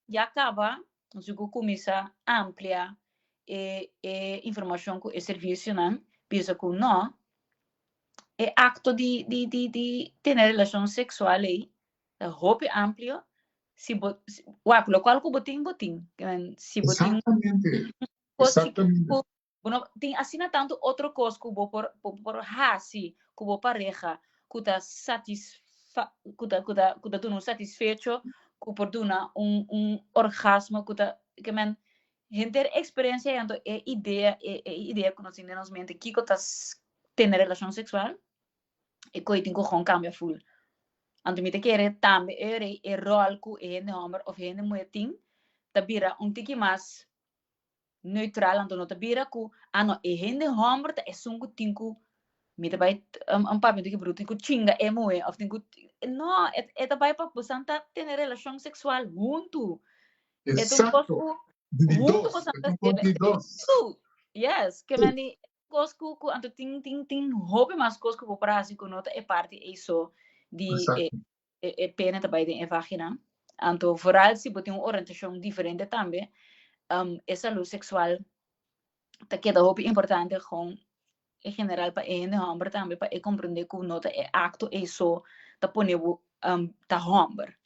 Ya caba, nos ku cuminsa amplia e, e informacion cu e servicionan, bisa cu no, e acto di, di, di, di tener relacion sexual ei, ta hopi amplio, si bo, si, wak, locual cu bo tin, bo tin. Si bo tin Exactamente. Exactamente. Bo no tin asina tantu otro kos ku bo por bo por hasi ku bo pareha ku ta satisfa ku ta ku ta ku ta duna un satisfecho, ku por duna un un orgasmo ku ta ke men henter e eksperensia ei anto e idea e e idea ku nos tin den nos mente kiko ta tene relashon seksual e koi tin ku gewoon kambia ful. Anto mi ta kere tambe e rei e ròl ku e hende hòmber òf hende muhé tin ta bira un tiki mas neutral anto no ta bira ku ah no e hende hòmber ta esun ku tin ku mi ta bai un papia un tiki brutu tin ku chinga e muhé òf tin ku no e ta bai pa bosan ta tene relashon seksual huntu e ta un kos ku huntu bosan ta yes ke men di kos ku ku anto tin tin tin hopi mas kos ku bo por hasi ku no ta e parti ei so di e e pene ta bai den e vagina. Anto vooral si bo tin un orientacion diferente tambe, e salud sexual ta keda hopi importante gewoon en general pa e hende homber tambe pa e comprende cu no ta e acto ey so ta pone bo ta homber.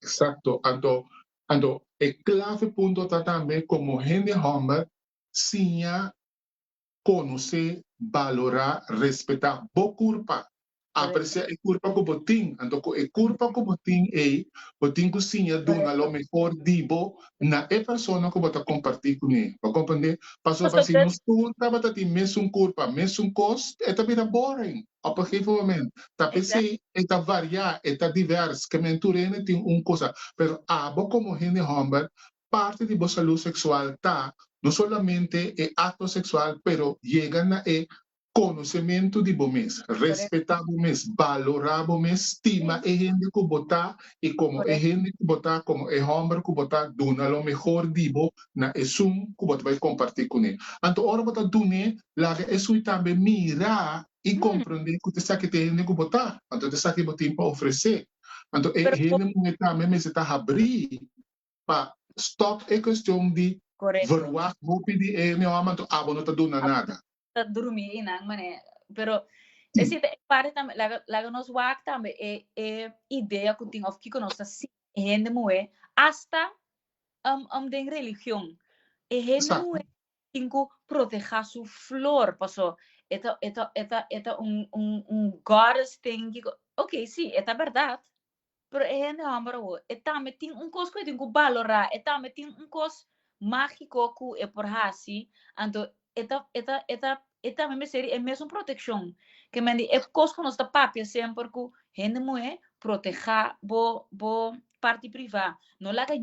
Exacto. Anto, anto e clave punto ta tambe como hende homber siña konosé, balorá, respetá bo kurpa. Apresiá e kurpa ku bo tin. Anto ku e kurpa ku bo tin ei, bo tin ku siña duna lo mehor di bo na e persona ku bo ta kompartí kuné. Bo a komprendé? Pasobra si nos tur tabata tin mesun kurpa, mesun kos, e ta bira boring op een gegeven moment. Ta p'esei e ta variá, e ta divers, ke men tur hende tin un kosa. Pero abo komo hende hòmber Parti di bo salú seksual ta no solamente e akto seksual pero yega na e konosementu di bo mes, respetá bo mes, balorá bo mes, stima e hende ku bo ta i komo e hende ku bo ta, komo e hòmber ku bo ta, duna lo mehor di bo na esun ku bo ta bai kompartí kuné. Anto ora bo ta dun'é, laga esui tambe mira i komprondé ku ta esaki ta e hende ku bo ta, anto ta esaki bo tin pa ofresé. Anto e hende muhé tambe mester ta habrí pa stop e cuestion di verwacht hopi di e mi hòmber anto abo no ta duna nada. Ta drumi einan mane pero esei ta e parti tambe laga laga nos wak tambe e e idea ku tin òf kiko nos ta siña e hende muhé asta den religion e hende muhé tin ku protehá su flor paso e ta e ta e ta e ta un un un goddess thing kiko ok si e ta bèrdat Pero e hende hòmber awor, e tambe tin un kos ku e tin ku balorá, e tambe tin un kos mágiko ku e por hasi, anto e ta e ta e ta e tambe mester di e mesun protekshon. Ke men di e kos ku nos ta papia semper ku hende muhé, protehá bo bo parti privá, no laga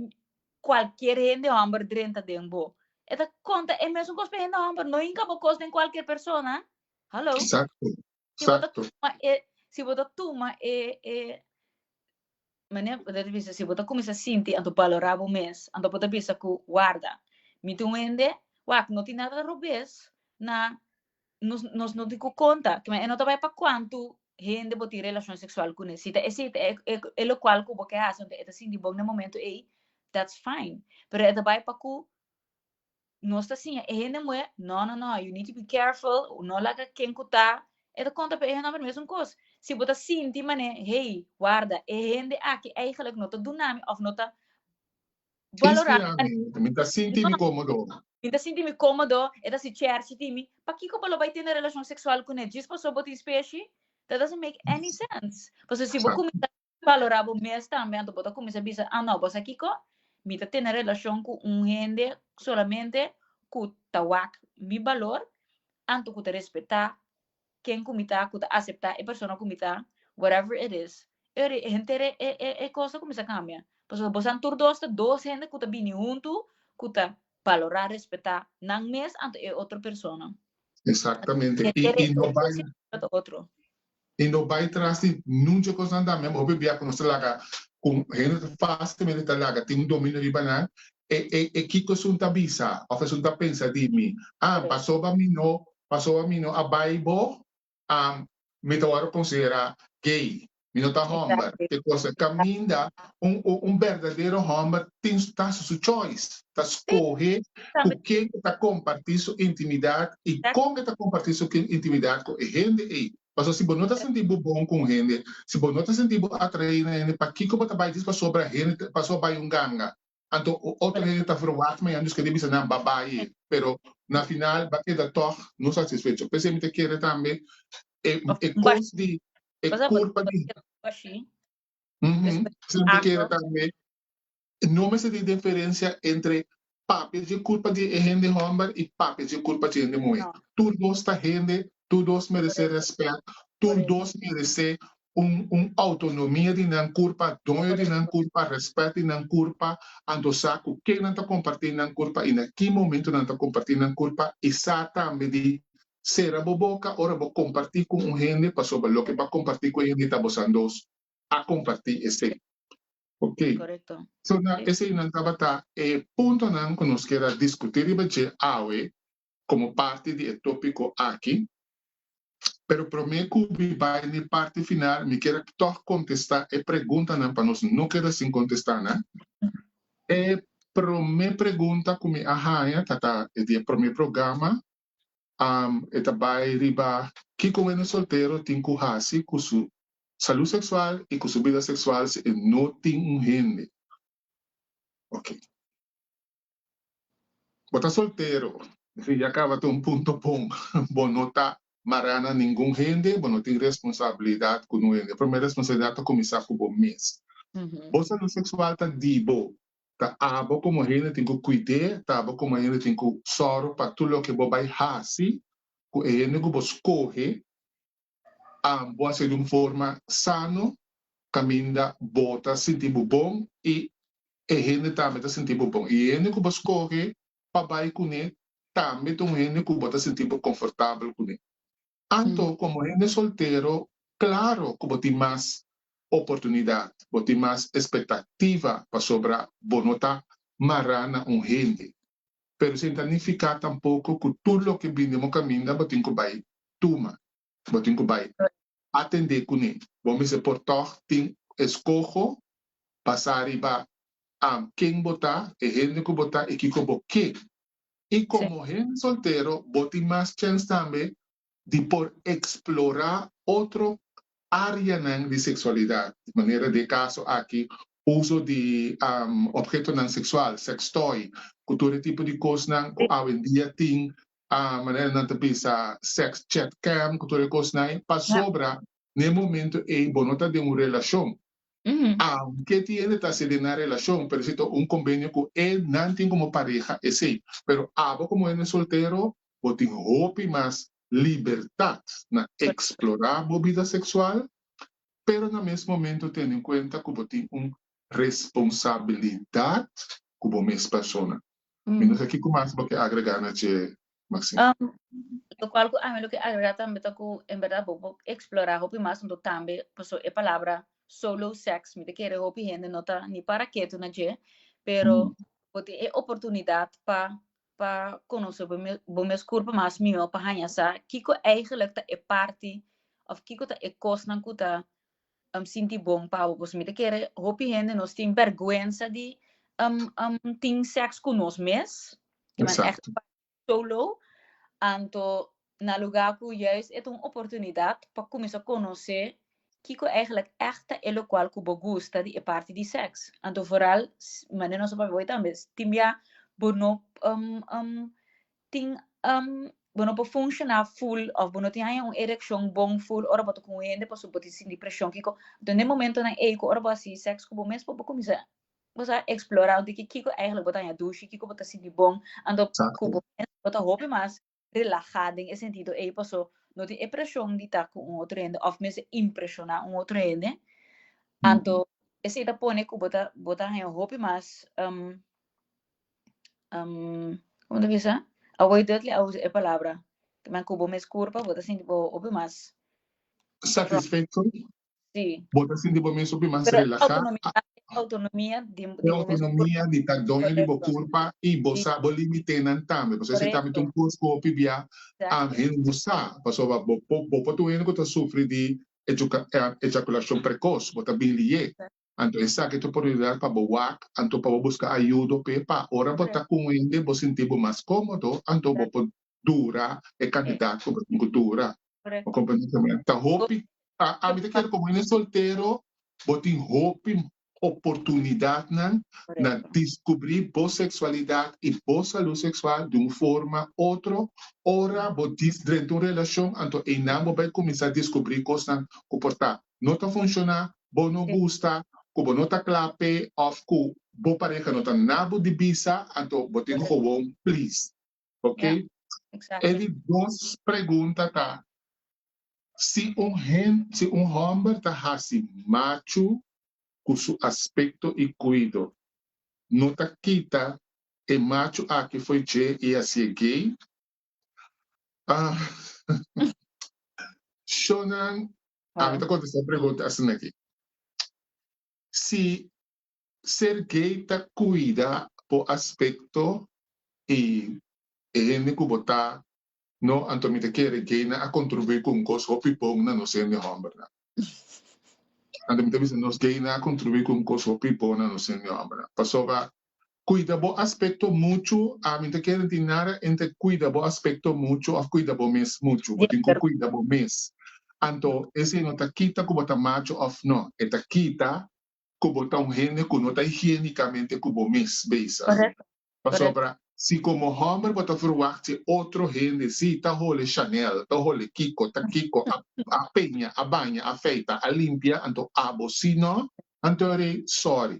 kualkier hende hòmber drenta den bo. E ta konta e mesun kos pa e hende hòmber, no hinka bo kos den kualkier persona. Hallo. Eksakto. Si bo ta tuma e, si bo ta tuma e, e, mane, bo ta bisa, si bo ta kuminsá sinti anto balorá bo mes, anto bo ta bisa ku warda, mi ta un hende, wak, no tin nada robes na nos, nos no tin ku konta, ke men e no ta bai pa kuantu hende bo tin relashon seksual kuné, si ta esei ta e, e, e lokual ku bo ke hasi, anto e ta sinti bon na e momento ei, that's fine, pero e ta bai pa ku nos ta siña e hende muhé, no, no, no, you need to be careful, no laga ken ku ta, e ta konta pa e hende hòmber mesun kos. Si bo ta sinti manera, hey, warda, e hende aki eigenlijk no ta duna mi òf no ta balorá mi. Mi ta sinti mi kómodo. Mi ta sinti mi kómodo, e ta hasi chèrchi di mi. Pakiko bo lo bai tene relashon seksual kuné djis pasobra bo tin speshi? That doesn't make any sense. Pasobra si bo kuminsá Valorá bo mes tambe, anto bo ta kuminsá bisa, ah no, bo sa kiko? Mi ta tene relashon ku un hende solamente ku ta wak mi balor, anto ku ta respetá ken ku mi ta, ku ta aseptá e persona ku mi ta, whatever it is. E ora ei henter e e e kos ta kuminsá kambia. Pasobra bosan tur dos ta dos hende ku ta bini huntu, ku ta balorá, respetá nan mes anto e otro persona. Exactamente. I i no bai otro. I no bai tras di nunca cosnan tambe. Hopi bia cu nos ta laga cu hende ta facilmente ta laga tin un dominio riba nan e e e kico esun ta bisa of esun ta pensa di mi. Ah pasobra mi no pasobra mi no a bai bo ah mi ta worde considera gay. Mi no ta homber. Te cosa caminda un un berdadero homber tin ta haci su choice, ta scoge cu ken e ta comparti su intimidad y con e ta comparti su intimidad cu e hende ey. Pasobra si bo no ta sinti bo bon cu un hende, si bo no ta sinti bo atrae na hende, pakico bo ta bay djis pasobra hende pasobra bay un ganga? Anto otro hende ta verwacht mañana dus kende bisa nan babaye, pero na final ba keda tog no satisfecho. P'esei mi ta kere tambe e e kos di e kurpa di P'esei mi ta kere tambe no mester tin diferensia entre papia dje kurpa di e hende hòmber i papia dje kurpa dje hende muhé. Tur dos ta hende, tur dos meresé rèspèt, tur dos meresé un un autonomia di nan kurpa, doño di nan kurpa, rèspèt di nan kurpa, anto sa ku ken nan ta kompartí nan kurpa i na ki momento nan ta kompartí nan kurpa i sa tambe di sera bo boka ora bo kompartí ku un hende pasobra loke bo a kompartí ku e hende ta bosan dos a kompartí esei. Ok. Korekto. So na eseinan tabata e puntonan ku nos kier a diskutí riba dje awe komo parti di e tópiko aki. Pero promé ku mi bai n'e parti final, mi kier a tòg kontestá e preguntanan pa nos no keda sin kontestá nan. E promé pregunta ku mi a haña ta ta e di e promé programa, e ta bai riba kiko un hende soltero tin ku hasi ku su. salú seksual i ku su bida seksual si e no tin un hende. Ok. Bo ta soltero, si ya kaba ta un punto bon. Bo no ta mará na ningun hende, bo no tin responsabilidat ku nun hende. E promé responsabilidat ta kuminsá ku bo mes. Bo salú seksual ta di bo. Ta abo komo hende tin ku kuid'é, ta abo komo hende tin ku sòru pa tur loke bo bai hasi ku e hende ku bo skohe, bo hasié di un forma sano kaminda bo ta sinti bo bon i e hende tambe ta sinti bo bon. I e hende ku bo skohe pa bai kuné tambe ta un hende ku bo ta sinti bo konfortabel kuné. Anto komo hende soltero, klaro ku bo tin mas oportunidat, bo tin mas espektativa pasobra bo no ta mará na un hende. Pero esei no ta nifiká tampoko ku tur loke bini den bo kaminda bo tin ku bai tuma, bo tin ku bai atendé kuné. Bo mester por tòg tin eskoho basá riba ken bo ta, e hende ku bo ta i kiko bo ke. I komo hende soltero bo tin mas chèns tambe di por eksplorá otro áreanan di seksualidat, manera den e kaso aki uso di ophetonan seksual, sex toy, ku tur e tipo di kosnan ku awendia tin, manera nan ta bisa sex chat cam ku tur e kosnan ei, pasobra na e momento ei bo no ta den un relashon. Aunke tin hende ta hasi den nan relashon, pero esei ta un kombenio ku e nan tin komo pareha esei. Pero abo komo hende soltero bo tin hopi mas libertat na eksplorá bo bida seksual, pero na mes momento tene en kuenta ku bo tin un responsabilidat ku bo mes persona. Mi no sa kiko mas bo ke agregá na dje, Maxine. Lokual ku ami lo ke agregá tambe ta ku en bèrdat bo por eksplorá hopi mas anto tambe pasobra e palabra solo sex mi ta kere hopi hende no ta ni para ketu na dje, pero bo tin e oportunidat pa pa konosé bo mes bo mes kurpa mas mihó pa haña sa kiko eigenlijk ta e parti òf kiko ta e kosnan ku ta sinti bon pa bo. Pasobra mi ta kere hopi hende nos tin bèrgwensa di tin sèks ku nos mes, ke men ègt solo, anto na lugá ku juist e ta un oportunidat pa kuminsá konosé kiko eigenlijk ègt ta e lokual ku bo gusta di e parti di sèks. Anto vooral manera nos a papia hoy tambe, tin bia bo no tin bo no por funshoná ful òf bo no tin haña un erekshon bon ful ora bo ta ku un hende pasobra bo tin sinti preshon kiko. Anto den momentonan ei ku ora bo hasi sèks ku bo mes bo por kuminsá bo sa eksplorá di kiko eigenlijk bo ta haña dushi, kiko bo ta sinti bon, anto ku bo mes bo ta hopi mas relahá den e sentido ei paso no tin e preshon di ta ku un otro hende òf mester impreshoná un otro hende. Anto esei ta pone ku bo ta bo ta haña hopi mas komo ta bisa? Awor Dudley a usa e palabra men ku bo mes kurpa bo ta sinti bo hopi mas Satisfecho? Sí. Bo ta sinti bo mes hopi mas Pero relahá. autonomia, autonomia di, E di bo mes autonomia di ta doño di bo Correcto. kurpa i bo Sí. sa bo limitenan tambe. Pasobra esei tambe ta Correcto. un kos ku hopi bia Exacto. hende no sa. Pasobra bo bo bo por ta un hende ku ta sufri di ejuka ejakulashon prekos, bo ta bin lié. Anto esaki ta oportunidat pa bo wak, anto pa bo buska ayudo p'e pa ora bo ta ku un hende bo sinti bo mas kómodo, anto bo por dura e kantidat ku bo tin ku dura. Bo komprendé tambe? Ta hopi, ami ta kere komo hende soltero bo tin hopi oportunidatnan na diskubrí bo seksualidat i bo salú seksual di un forma otro ora bo drenta un relashon, anto einan bo bai kuminsá diskubrí kosnan ku por ta no ta funshoná, bo no gusta, ku bo no ta kla p'e òf ku bo pareha no ta na bo di bisa, anto bo tin ku gewoon please. Ok? E di dos pregunta ta, si un hen, si un hòmber ta hasi machu ku su aspekto i kuido, no ta kita e machu aki fo'i dje i hasié gay? Ah, Shonan, ami ta kontestá e pregunta asina aki. Si ser gay ta cuida bo aspecto y e hende cu bo ta no anto mi ta kere gaynan a contribui cu un cos hopi bon na nos hende hombernan anto mi ta bisa nos gaynan a contribui cu un cos hopi bon na nos hende hombernan pasobra cuida bo aspecto mucho ami ta kere tin nada entre cuida bo aspecto mucho of cuida bo mes mucho bo tin cu cuida bo mes. Anto esei no ta kita ku bo ta macho òf no, e ta kita ku bo ta un hende ku no ta higiénikamente ku bo mes bezig. Pasobra si komo hòmber bo ta verwagt si otro hende si ta hole Chanel, ta hole kiko, ta kiko, a a peña, a baña, a feita, a limpia, anto abo si no, anto rei sòri.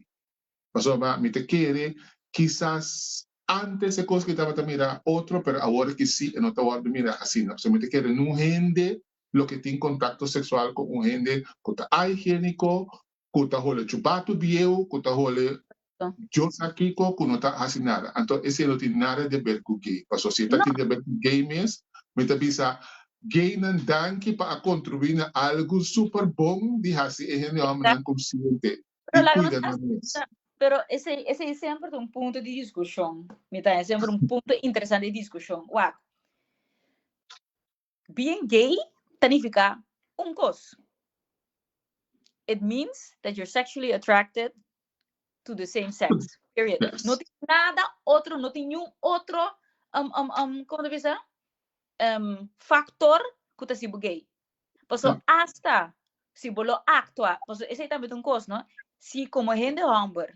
Pasobra mi ta kere kisas antes e kos ki tabata mira otro pero awor aki si e no ta wòrdu mira asina. Pasobra mi ta kere nun hende loke tin kontakto seksual ku un hende ku ta ahigiéniko, ku ta hole chubatu bieu, ku ta hole Dios sa kiko, ku no ta hasi nada. Anto esei no tin nada di aber ku gay. Pasobra si e ta tin di aber ku gay mes, mi ta bisa gaynan danki pa a kontribuí na algu super bon di hasi e hende hòmbernan konsiente Pero laga nos hasi, pero esei esei semper ta un punto di diskushon. Mi ta semper un punto interesante di diskushon. Wak, bien gay ta nifiká un kos. It means that you're sexually attracted to the same sex. Period. Yes. No tin nada otro, no tin niun otro, komo ta bisa? Factor ku ta hasi bo gay. Paso hasta si bo lo actua, paso esei tambe ta un cos, no? Si como hende homber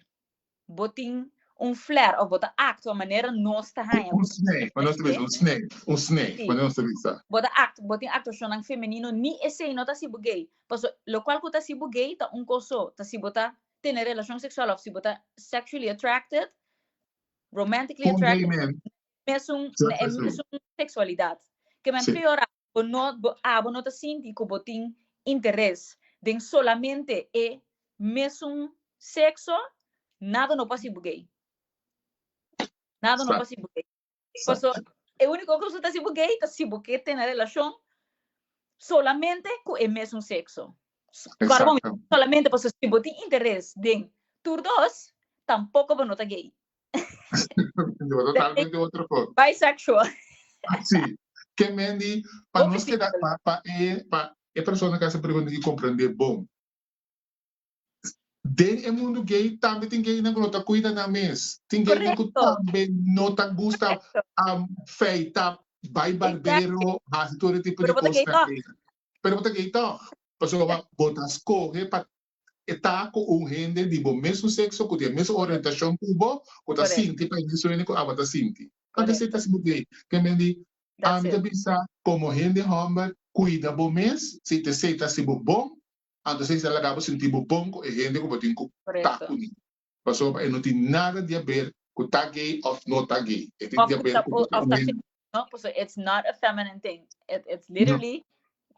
bo tin un flair of bo ta actua manera nos ta haña. Un snee, manera nos ta bisa, un snee, un snee, Sí. manera nos ta bisa. Bo ta act, bo tin actuacionnan femenino, ni esei no ta hasi bo gay. Paso locual cu ta hasi bo gay ta un cos so, ta si bo ta tene relacion sexual of si bo ta sexually attracted, romantically Un gay attracted, man. mesun, Exacto, e sí. mesun sexualidad. Ke men Sí. peor Bo no, bo, abo no ta sinti ku bo tin interes den solamente e mesun sekso, nada no por hasi bo gay. Nada no por hasi bo gay. Paso, e úniko kos ku ta hasi bo gay ta si bo ke tene relashon solamente ku e mesun sekso. Kòrda bo, solamente paso si bo tin interes den tur dos, tampoko bo no ta gay. Totalmente otro kos. Bisexual. Sí. Ke men di, pa nos keda, pa, pa e, pa e persona ku hasi pregunta ki komprendé bon. Den e mundu gay tambe tin gaynan ku no ta kuida nan mes. Tin gaynan ku tambe no ta gusta feita, bai barbero, hasi tur e tipo di Pero bo ta gay kosnan tòg. ei. Pero bo ta gay tòg. Pasobra bo ta skohe pa E ta ku un hende di bo mesun sekso, ku tin e mesun orientashon ku bo, ku ta sinti pa e mesun hende ku abo ta sinti. Anto esei ta sibu gay. Ke men di, ami ta bisa komo hende hòmber, kuida bo mes, si esei ta hasi bo bon, anto esei ta laga bo sinti bo bon ku e hende ku bo tin ku ta kuné. Pasobra e no tin nada di haber ku ta gay òf no ta gay. E tin di haber ku bo ta un hende. No, pasobra it's not a feminine thing. It's literally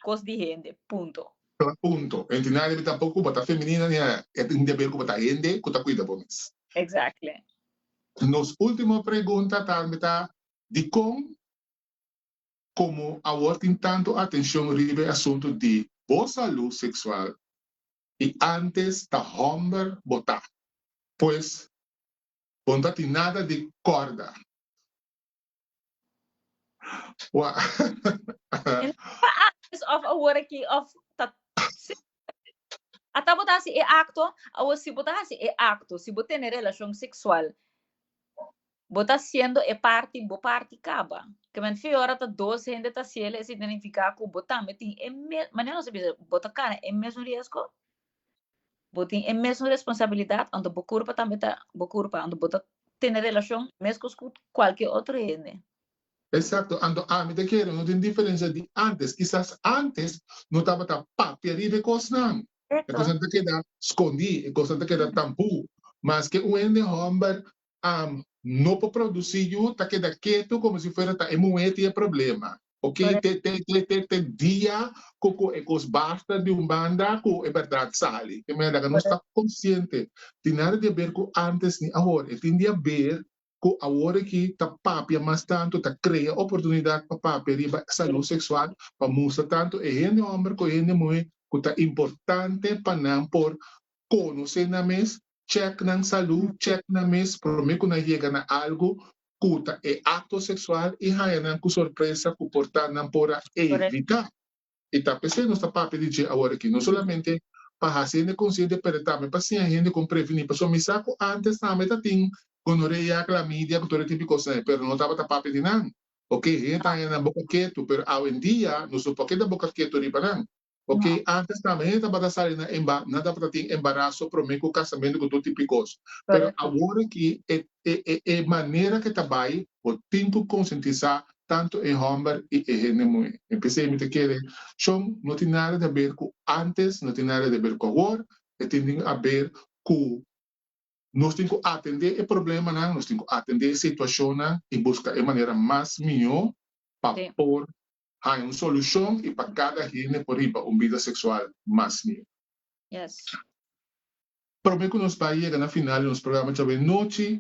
kos di hende, punto. Punto. E no tin nada di haber tampoco ku bo ta femenina ni nada. E tin di haber ku bo ta hende ku ta kuida bo mes. Exactly. Nos ultimo pregunta tambe ta, dikon komo awor tin tantu atenshon riba e asuntu di bo salú seksual i antes ta hòmber bo ta? Pues, bo no ta tin nada di kòrda. Wa. Antes of awor aki of ta Ata bo ta hasi e acto, awor si bo ta hasi e acto, si bo tene relacion sexual, bo ta haciendo e parti, bo parti caba. Ke men fe ora ta dos hende ta haciele, esei ta nifica cu bo tambe tin e mes, manera nos ta bisa, bo ta cana e mesun riesgo, Bo tin e mesun responsabilidat, anto bo kurpa tambe ta bo kurpa, anto bo ta tene relashon meskos ku kualke otro hende. Eksakto, anto ami ta kere no tin diferensia di antes, kisas antes no tabata papia riba e kosnan, e kosnan ta keda skondí, e kosnan ta keda tambú, maske un hende hòmber no por produsí yu ta keda ketu komo si fuera ta e muhé tin e problema. Ok, te te te te te dia ku ku e kos basta di un banda ku e bèrdat sali. Te manera ku nos ta konsiente. Tin nada di aber ku antes ni awor. E tin di aber ku awor aki ta papia mas tantu, ta krea oportunidat pa papia riba salú seksual, pa mustra tantu e hende hòmber ku e hende muhé ku ta importante pa nan por konosé nan mes, chèk nan salú, chèk nan mes promé ku nan yega na algu ku ta e akto seksual i haña nan ku sorpresa ku por ta nan por a evitá. I ta p'esei nos ta papia di dje awor aki, no solamente pa hasi hende konsiente pero tambe pa siña hende kon prevení. Pasobra mi sa ku ántes tambe ta tin gonorea, klamidia ku tur e tipo di kosnan ei, pero no tabata papia di nan. Oke, hende ta haña nan boka ketu, pero awendia nos no por keda boka ketu riba nan. Ok, antes tambe hende tabata sali na emba, nan tabata tin embaraso prome ku kasamentu ku tur tipo di kos. Pero awor aki e e e e manera ke ta bai, bo tin ku konsientisá tantu e hòmber i e hende muhé. En p'esei mi ta kere, shon, no tin nada di haber ku antes, no tin nada di haber ku awor, e tin di haber ku nos tin ku atendé e problemanan, nos tin ku atendé e situashonnan i buska e manera mas mihó pa por haña un solushon i pa kada hende por hiba un bida seksual mas mihó. Promé ku nos bai yega na final di nos programa djawe nochi,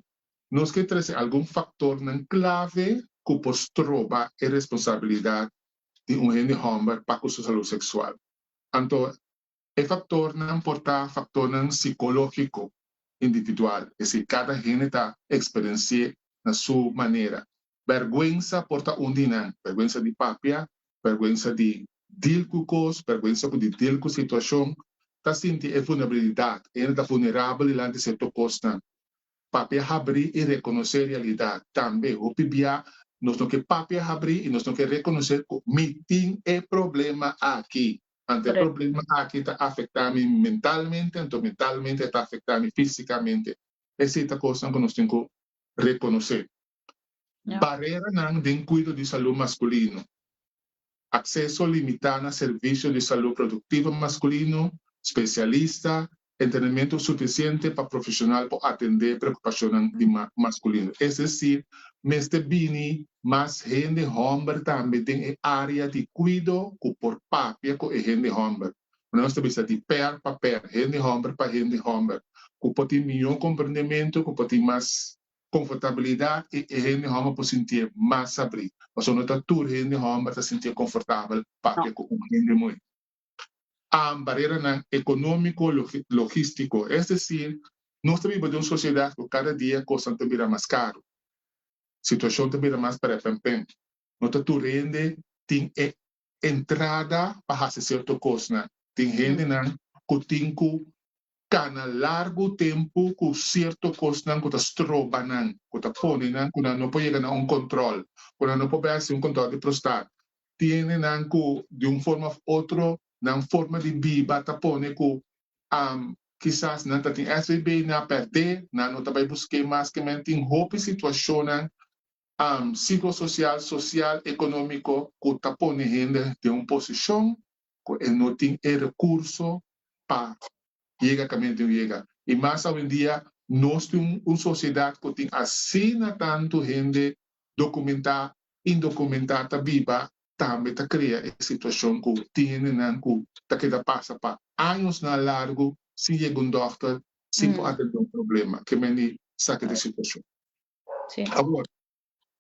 nos ke trese algun faktornan klave ku por stroba e responsabilidat di un hende hòmber pa ku su salú seksual. Anto e faktornan por ta faktornan sikológiko individual, es esir kada hende ta eksperensi'é na su manera. Bèrgwensa por ta un di nan, bèrgwensa di papia, bèrgwensa di dil ku kos, bèrgwensa ku di dil ku situashon, ta sinti e vulnerabilidat, e hende ta vulnerabel dilanti sierto kosnan. Papia habrí i rekonosé realidat. Tambe, hopi bia nos no ke papia habrí i nos no ke rekonosé ku mi tin e problema aki. Anto e problema aki ta afektá mi mentalmente, anto mentalmente e ta afektá mi físikamente. Esei ta kosnan ku nos tin ku rekonosé. Bareranan den kuido di salú maskulino, Akseso limitá na servisio di salú produktivo maskulino, spesialista, entrenamentu sufisiente pa profeshonal por atendé preokupashonnan di maskulino. Es desir, mester bini mas hende hòmber tambe den e área di kuido ku por papia ku e hende hòmber. Nos ta bisa di pèr pa pèr, hende hòmber pa hende hòmber, ku por tin mihó komprendementu, ku por tin mas Konfortabilidat i e hende hòmber por sintié mas sabrí. Pasobra no ta tur hende hòmber ta sintié konfortabel papia ku un hende muhé. Am bareranan ekonómiko, logístiko. Es desir, nos ta biba den un sosiedat ku kada dia kosnan ta bira mas karu. Situashon ta bira mas prèpènpèn. No ta tur hende tin e entrada pa hasi sierto kosnan. Tin hendenan ku tin ku kana largu tempu ku sierto kosnan ku ta stroba nan, ku ta pone nan ku nan no por yega na un kòntròl, ku nan no por bai hasi un kòntròl di prostat. Tin hendenan ku di un forma òf otro nan forma di biba ta pone ku kisas nan ta tin SVB, nan a pèrdè, nan no ta bai busk'é mas ke men. Tin hopi situashonnan psikososial, sosial, ekonómiko ku ta pone hende den un posishon ku e no tin e rekurso pa yega kaminda tin ku yega. I mas awendia nos tin un sosiedat ku tin asina tantu hende dokumentá, indokumentá ta biba, tambe ta krea e situashon ku tin hendenan ku ta keda pasa pa añosnan largu sin yega un dòkter, sin por atendé un problema. Ke meni saki di situashon. Awor,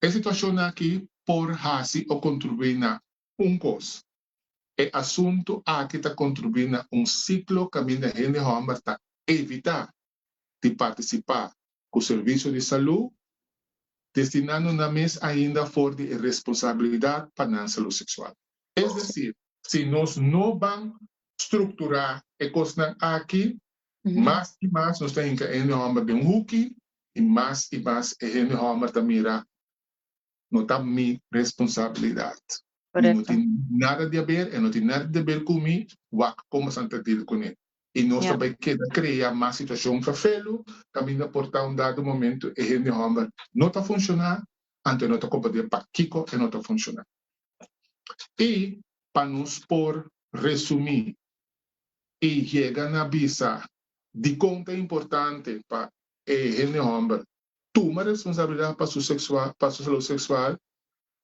e situashonnan aki por hasi o kontribuí na un kos, E asuntu aki ta kontribuí na un siklo kaminda hende hòmber ta evitá di partisipá ku servisio di salú, destinando nan mes ainda for di e responsabilidat pa nan salú seksual. Es desir, si nos no ban strukturá e kosnan aki, mas i mas nos ta hinka e hende hòmber den un huki i mas i mas e hende hòmber ta mira no ta mi responsabilidat. Mi no tin nada di haber, e no tin nada di haber ku mi, wak komo san ta deal kuné. I nos ta bai keda krea mas situashon fafelu, kaminda por ta un dado momento e hende hòmber no ta funshoná, anto e no ta komprendé pakiko e no ta funshoná. I pa nos por resumí i yega na bisa dikon ta importante pa e hende hòmber tuma responsabilidat pa su seksual, pa su salú seksual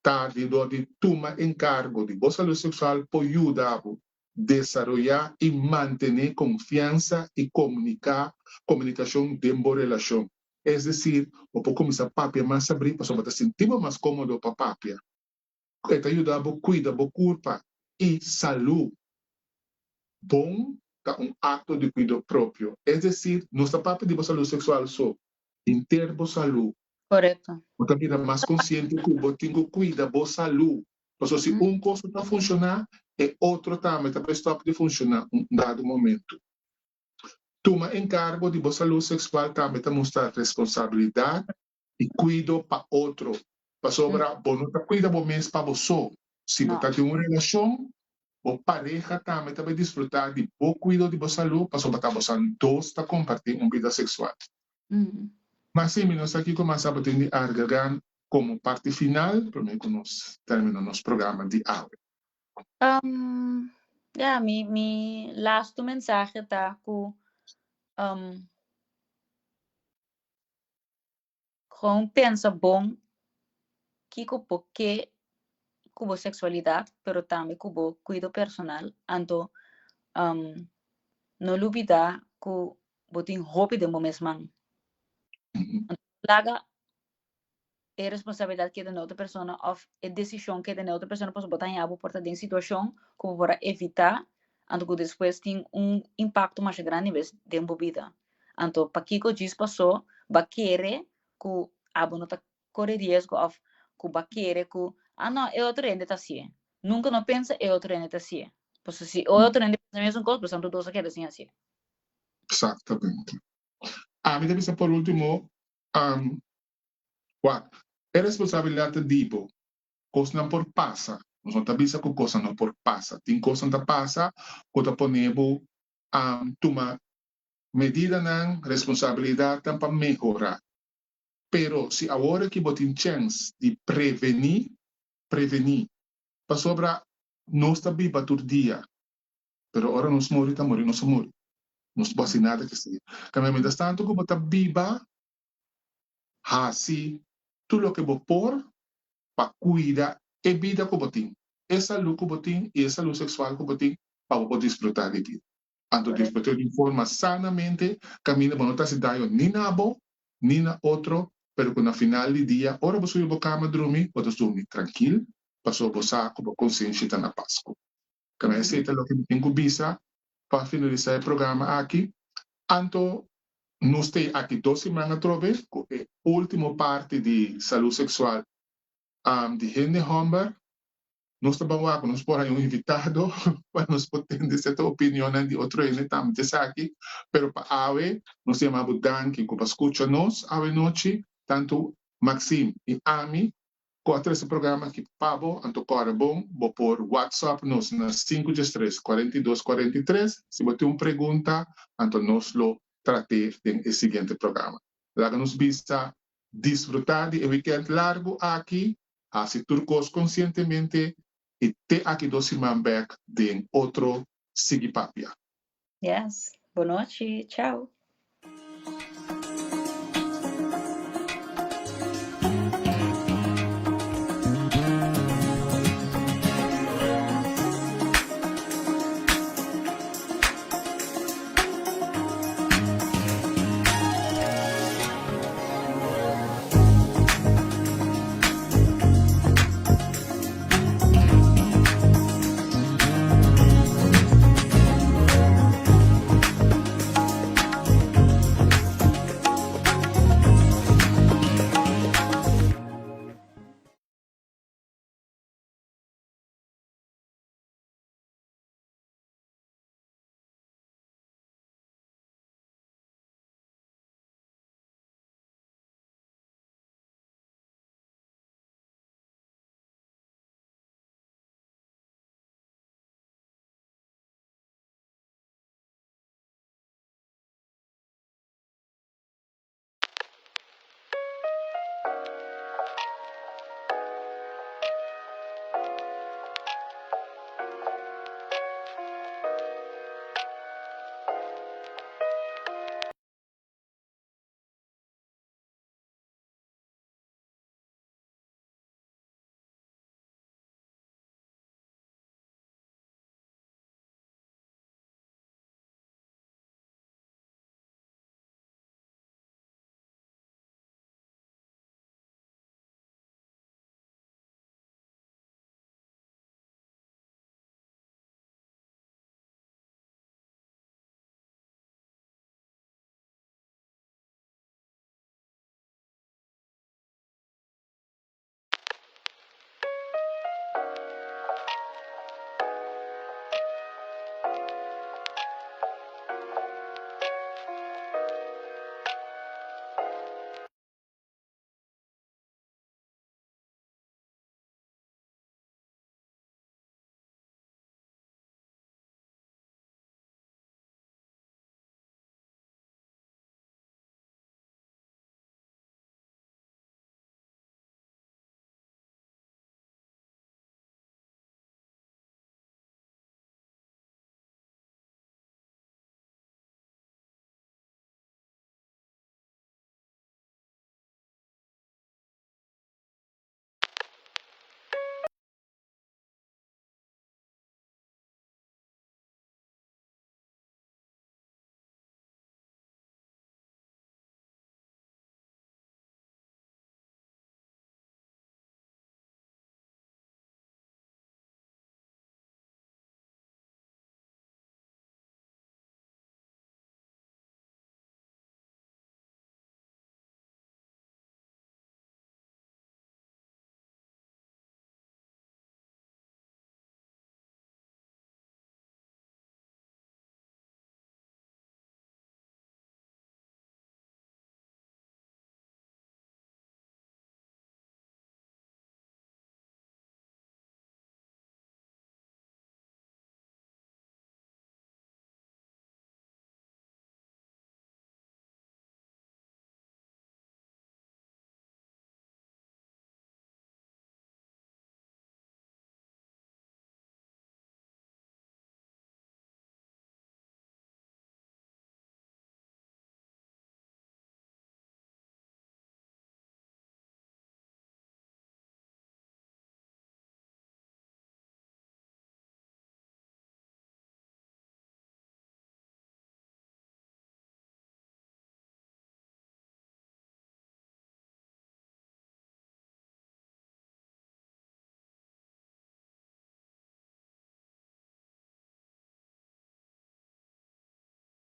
ta di dor di tuma enkargo di bo salú seksual por yuda bo desaroyá i mantené konfiansa i komuniká, komunikashon den bo relashon. Es desir, bo por kuminsá papia mas sabrí pasobra bo ta sinti bo mas kómodo pa papia. E ta yuda bo kuida bo kurpa i salú. Bon ta un akto di kuido propio. Es desir, no ta papia di bo salú seksual so, henter bo salú. Korekto. Bo ta bira mas konsiente ku bo tin ku kuida bo salú. Pasobra si un kos no ta funshoná, e otro tambe ta bai stòp di funshoná un dado momentu. Tuma enkargo di bo salú seksual tambe ta mustra responsabilidat i kuido pa otro. Pasobra bo no ta kuida bo mes pa bo so. Si bo ta den un relashon. Bo pareha tambe ta bai disfrutá di bo kuido di bo salú pasobra ta bosan dos ta kompartí un bida seksual. Ma sí, mi no sa kiko mas abo tin di argregá komo parti final promé ku nos terminá nos programa di awe. Ya, mi mi lastu mensahe ta ku Gewoon pensa bon kiko bo ke ku bo seksualidat, pero tambe ku bo kuido personal. Anto no lubida ku bo tin hopi den bo mes man. Anto laga e responsabilidat keda na otro persona òf e desishon keda na otro persona pasobra bo ta haña bo por ta den situashon ku bo por a evitá anto ku despues tin un impakto masha grandi bes den bo bida. Anto pakiko djis pasó ba kere ku abo no ta kore riesgo òf ku ba kere ku ah no e otro hende ta hasié. Nunka no pensa e otro hende ta hasié. Pasobra si e otro hende pensa mesun kos boso tur dos a keda sin hasié. Exactamente. Ami ta bisa por ultimo, wak, e responsabilidat ta di bo. Kosnan por pasa. Nos no ta bisa ku kosnan no por pasa. Tin kosnan ta pasa ku ta pone bo tuma Medidanan, responsabilidadnan pa mehora. Pero si awor aki bo tin chens di preveni, preveni. Pasobra nos ta biba tur dia, pero ora nos muri ta muri nos a muri. Nos no por haci nada cu esey. Cambia mientras tanto cu bo ta biba, haci tur loke bo por pa cuida e bida cu bo tin, e salud cu bo tin y e salud sexual cu bo tin pa bo por disfruta di bida. Anto disfrut'é di un forma sanamente, kaminda bo no ta hasi daño ni na bo ni na otro, pero ku na final di dia ora bo subi bo kama drumi, bo ta drumi trankil, pasobra bo sa ku bo konsenshi ta na pas ku. Kaba esei ta loke mi tin ku bisa pa finalisá e programa aki. Anto nos t'ei aki dos siman atrobe ku e último parti di salú seksual di hende hòmber. Nos ta ban wak ku nos por haña un invitado pa nos por tende sierto opinionnan di otro hende tambe ta esaki, pero pa awe nos ta yama bo danki ku bo a skucha nos awe nochi, tantu Maxime i ami ku a trese programa aki pa bo, anto kòrda bon bo por whatsapp nos na sinku diestres, 42, 43 si bo tin un pregunta, anto nos lo trat'é den e siguiente programa. Laga nos bisa disfrutá di e wikènt largu aki. Hasi tur kos konsientemente i te aki dos siman bek den otro Sigui Papia. Yes. Bonochi. Chao.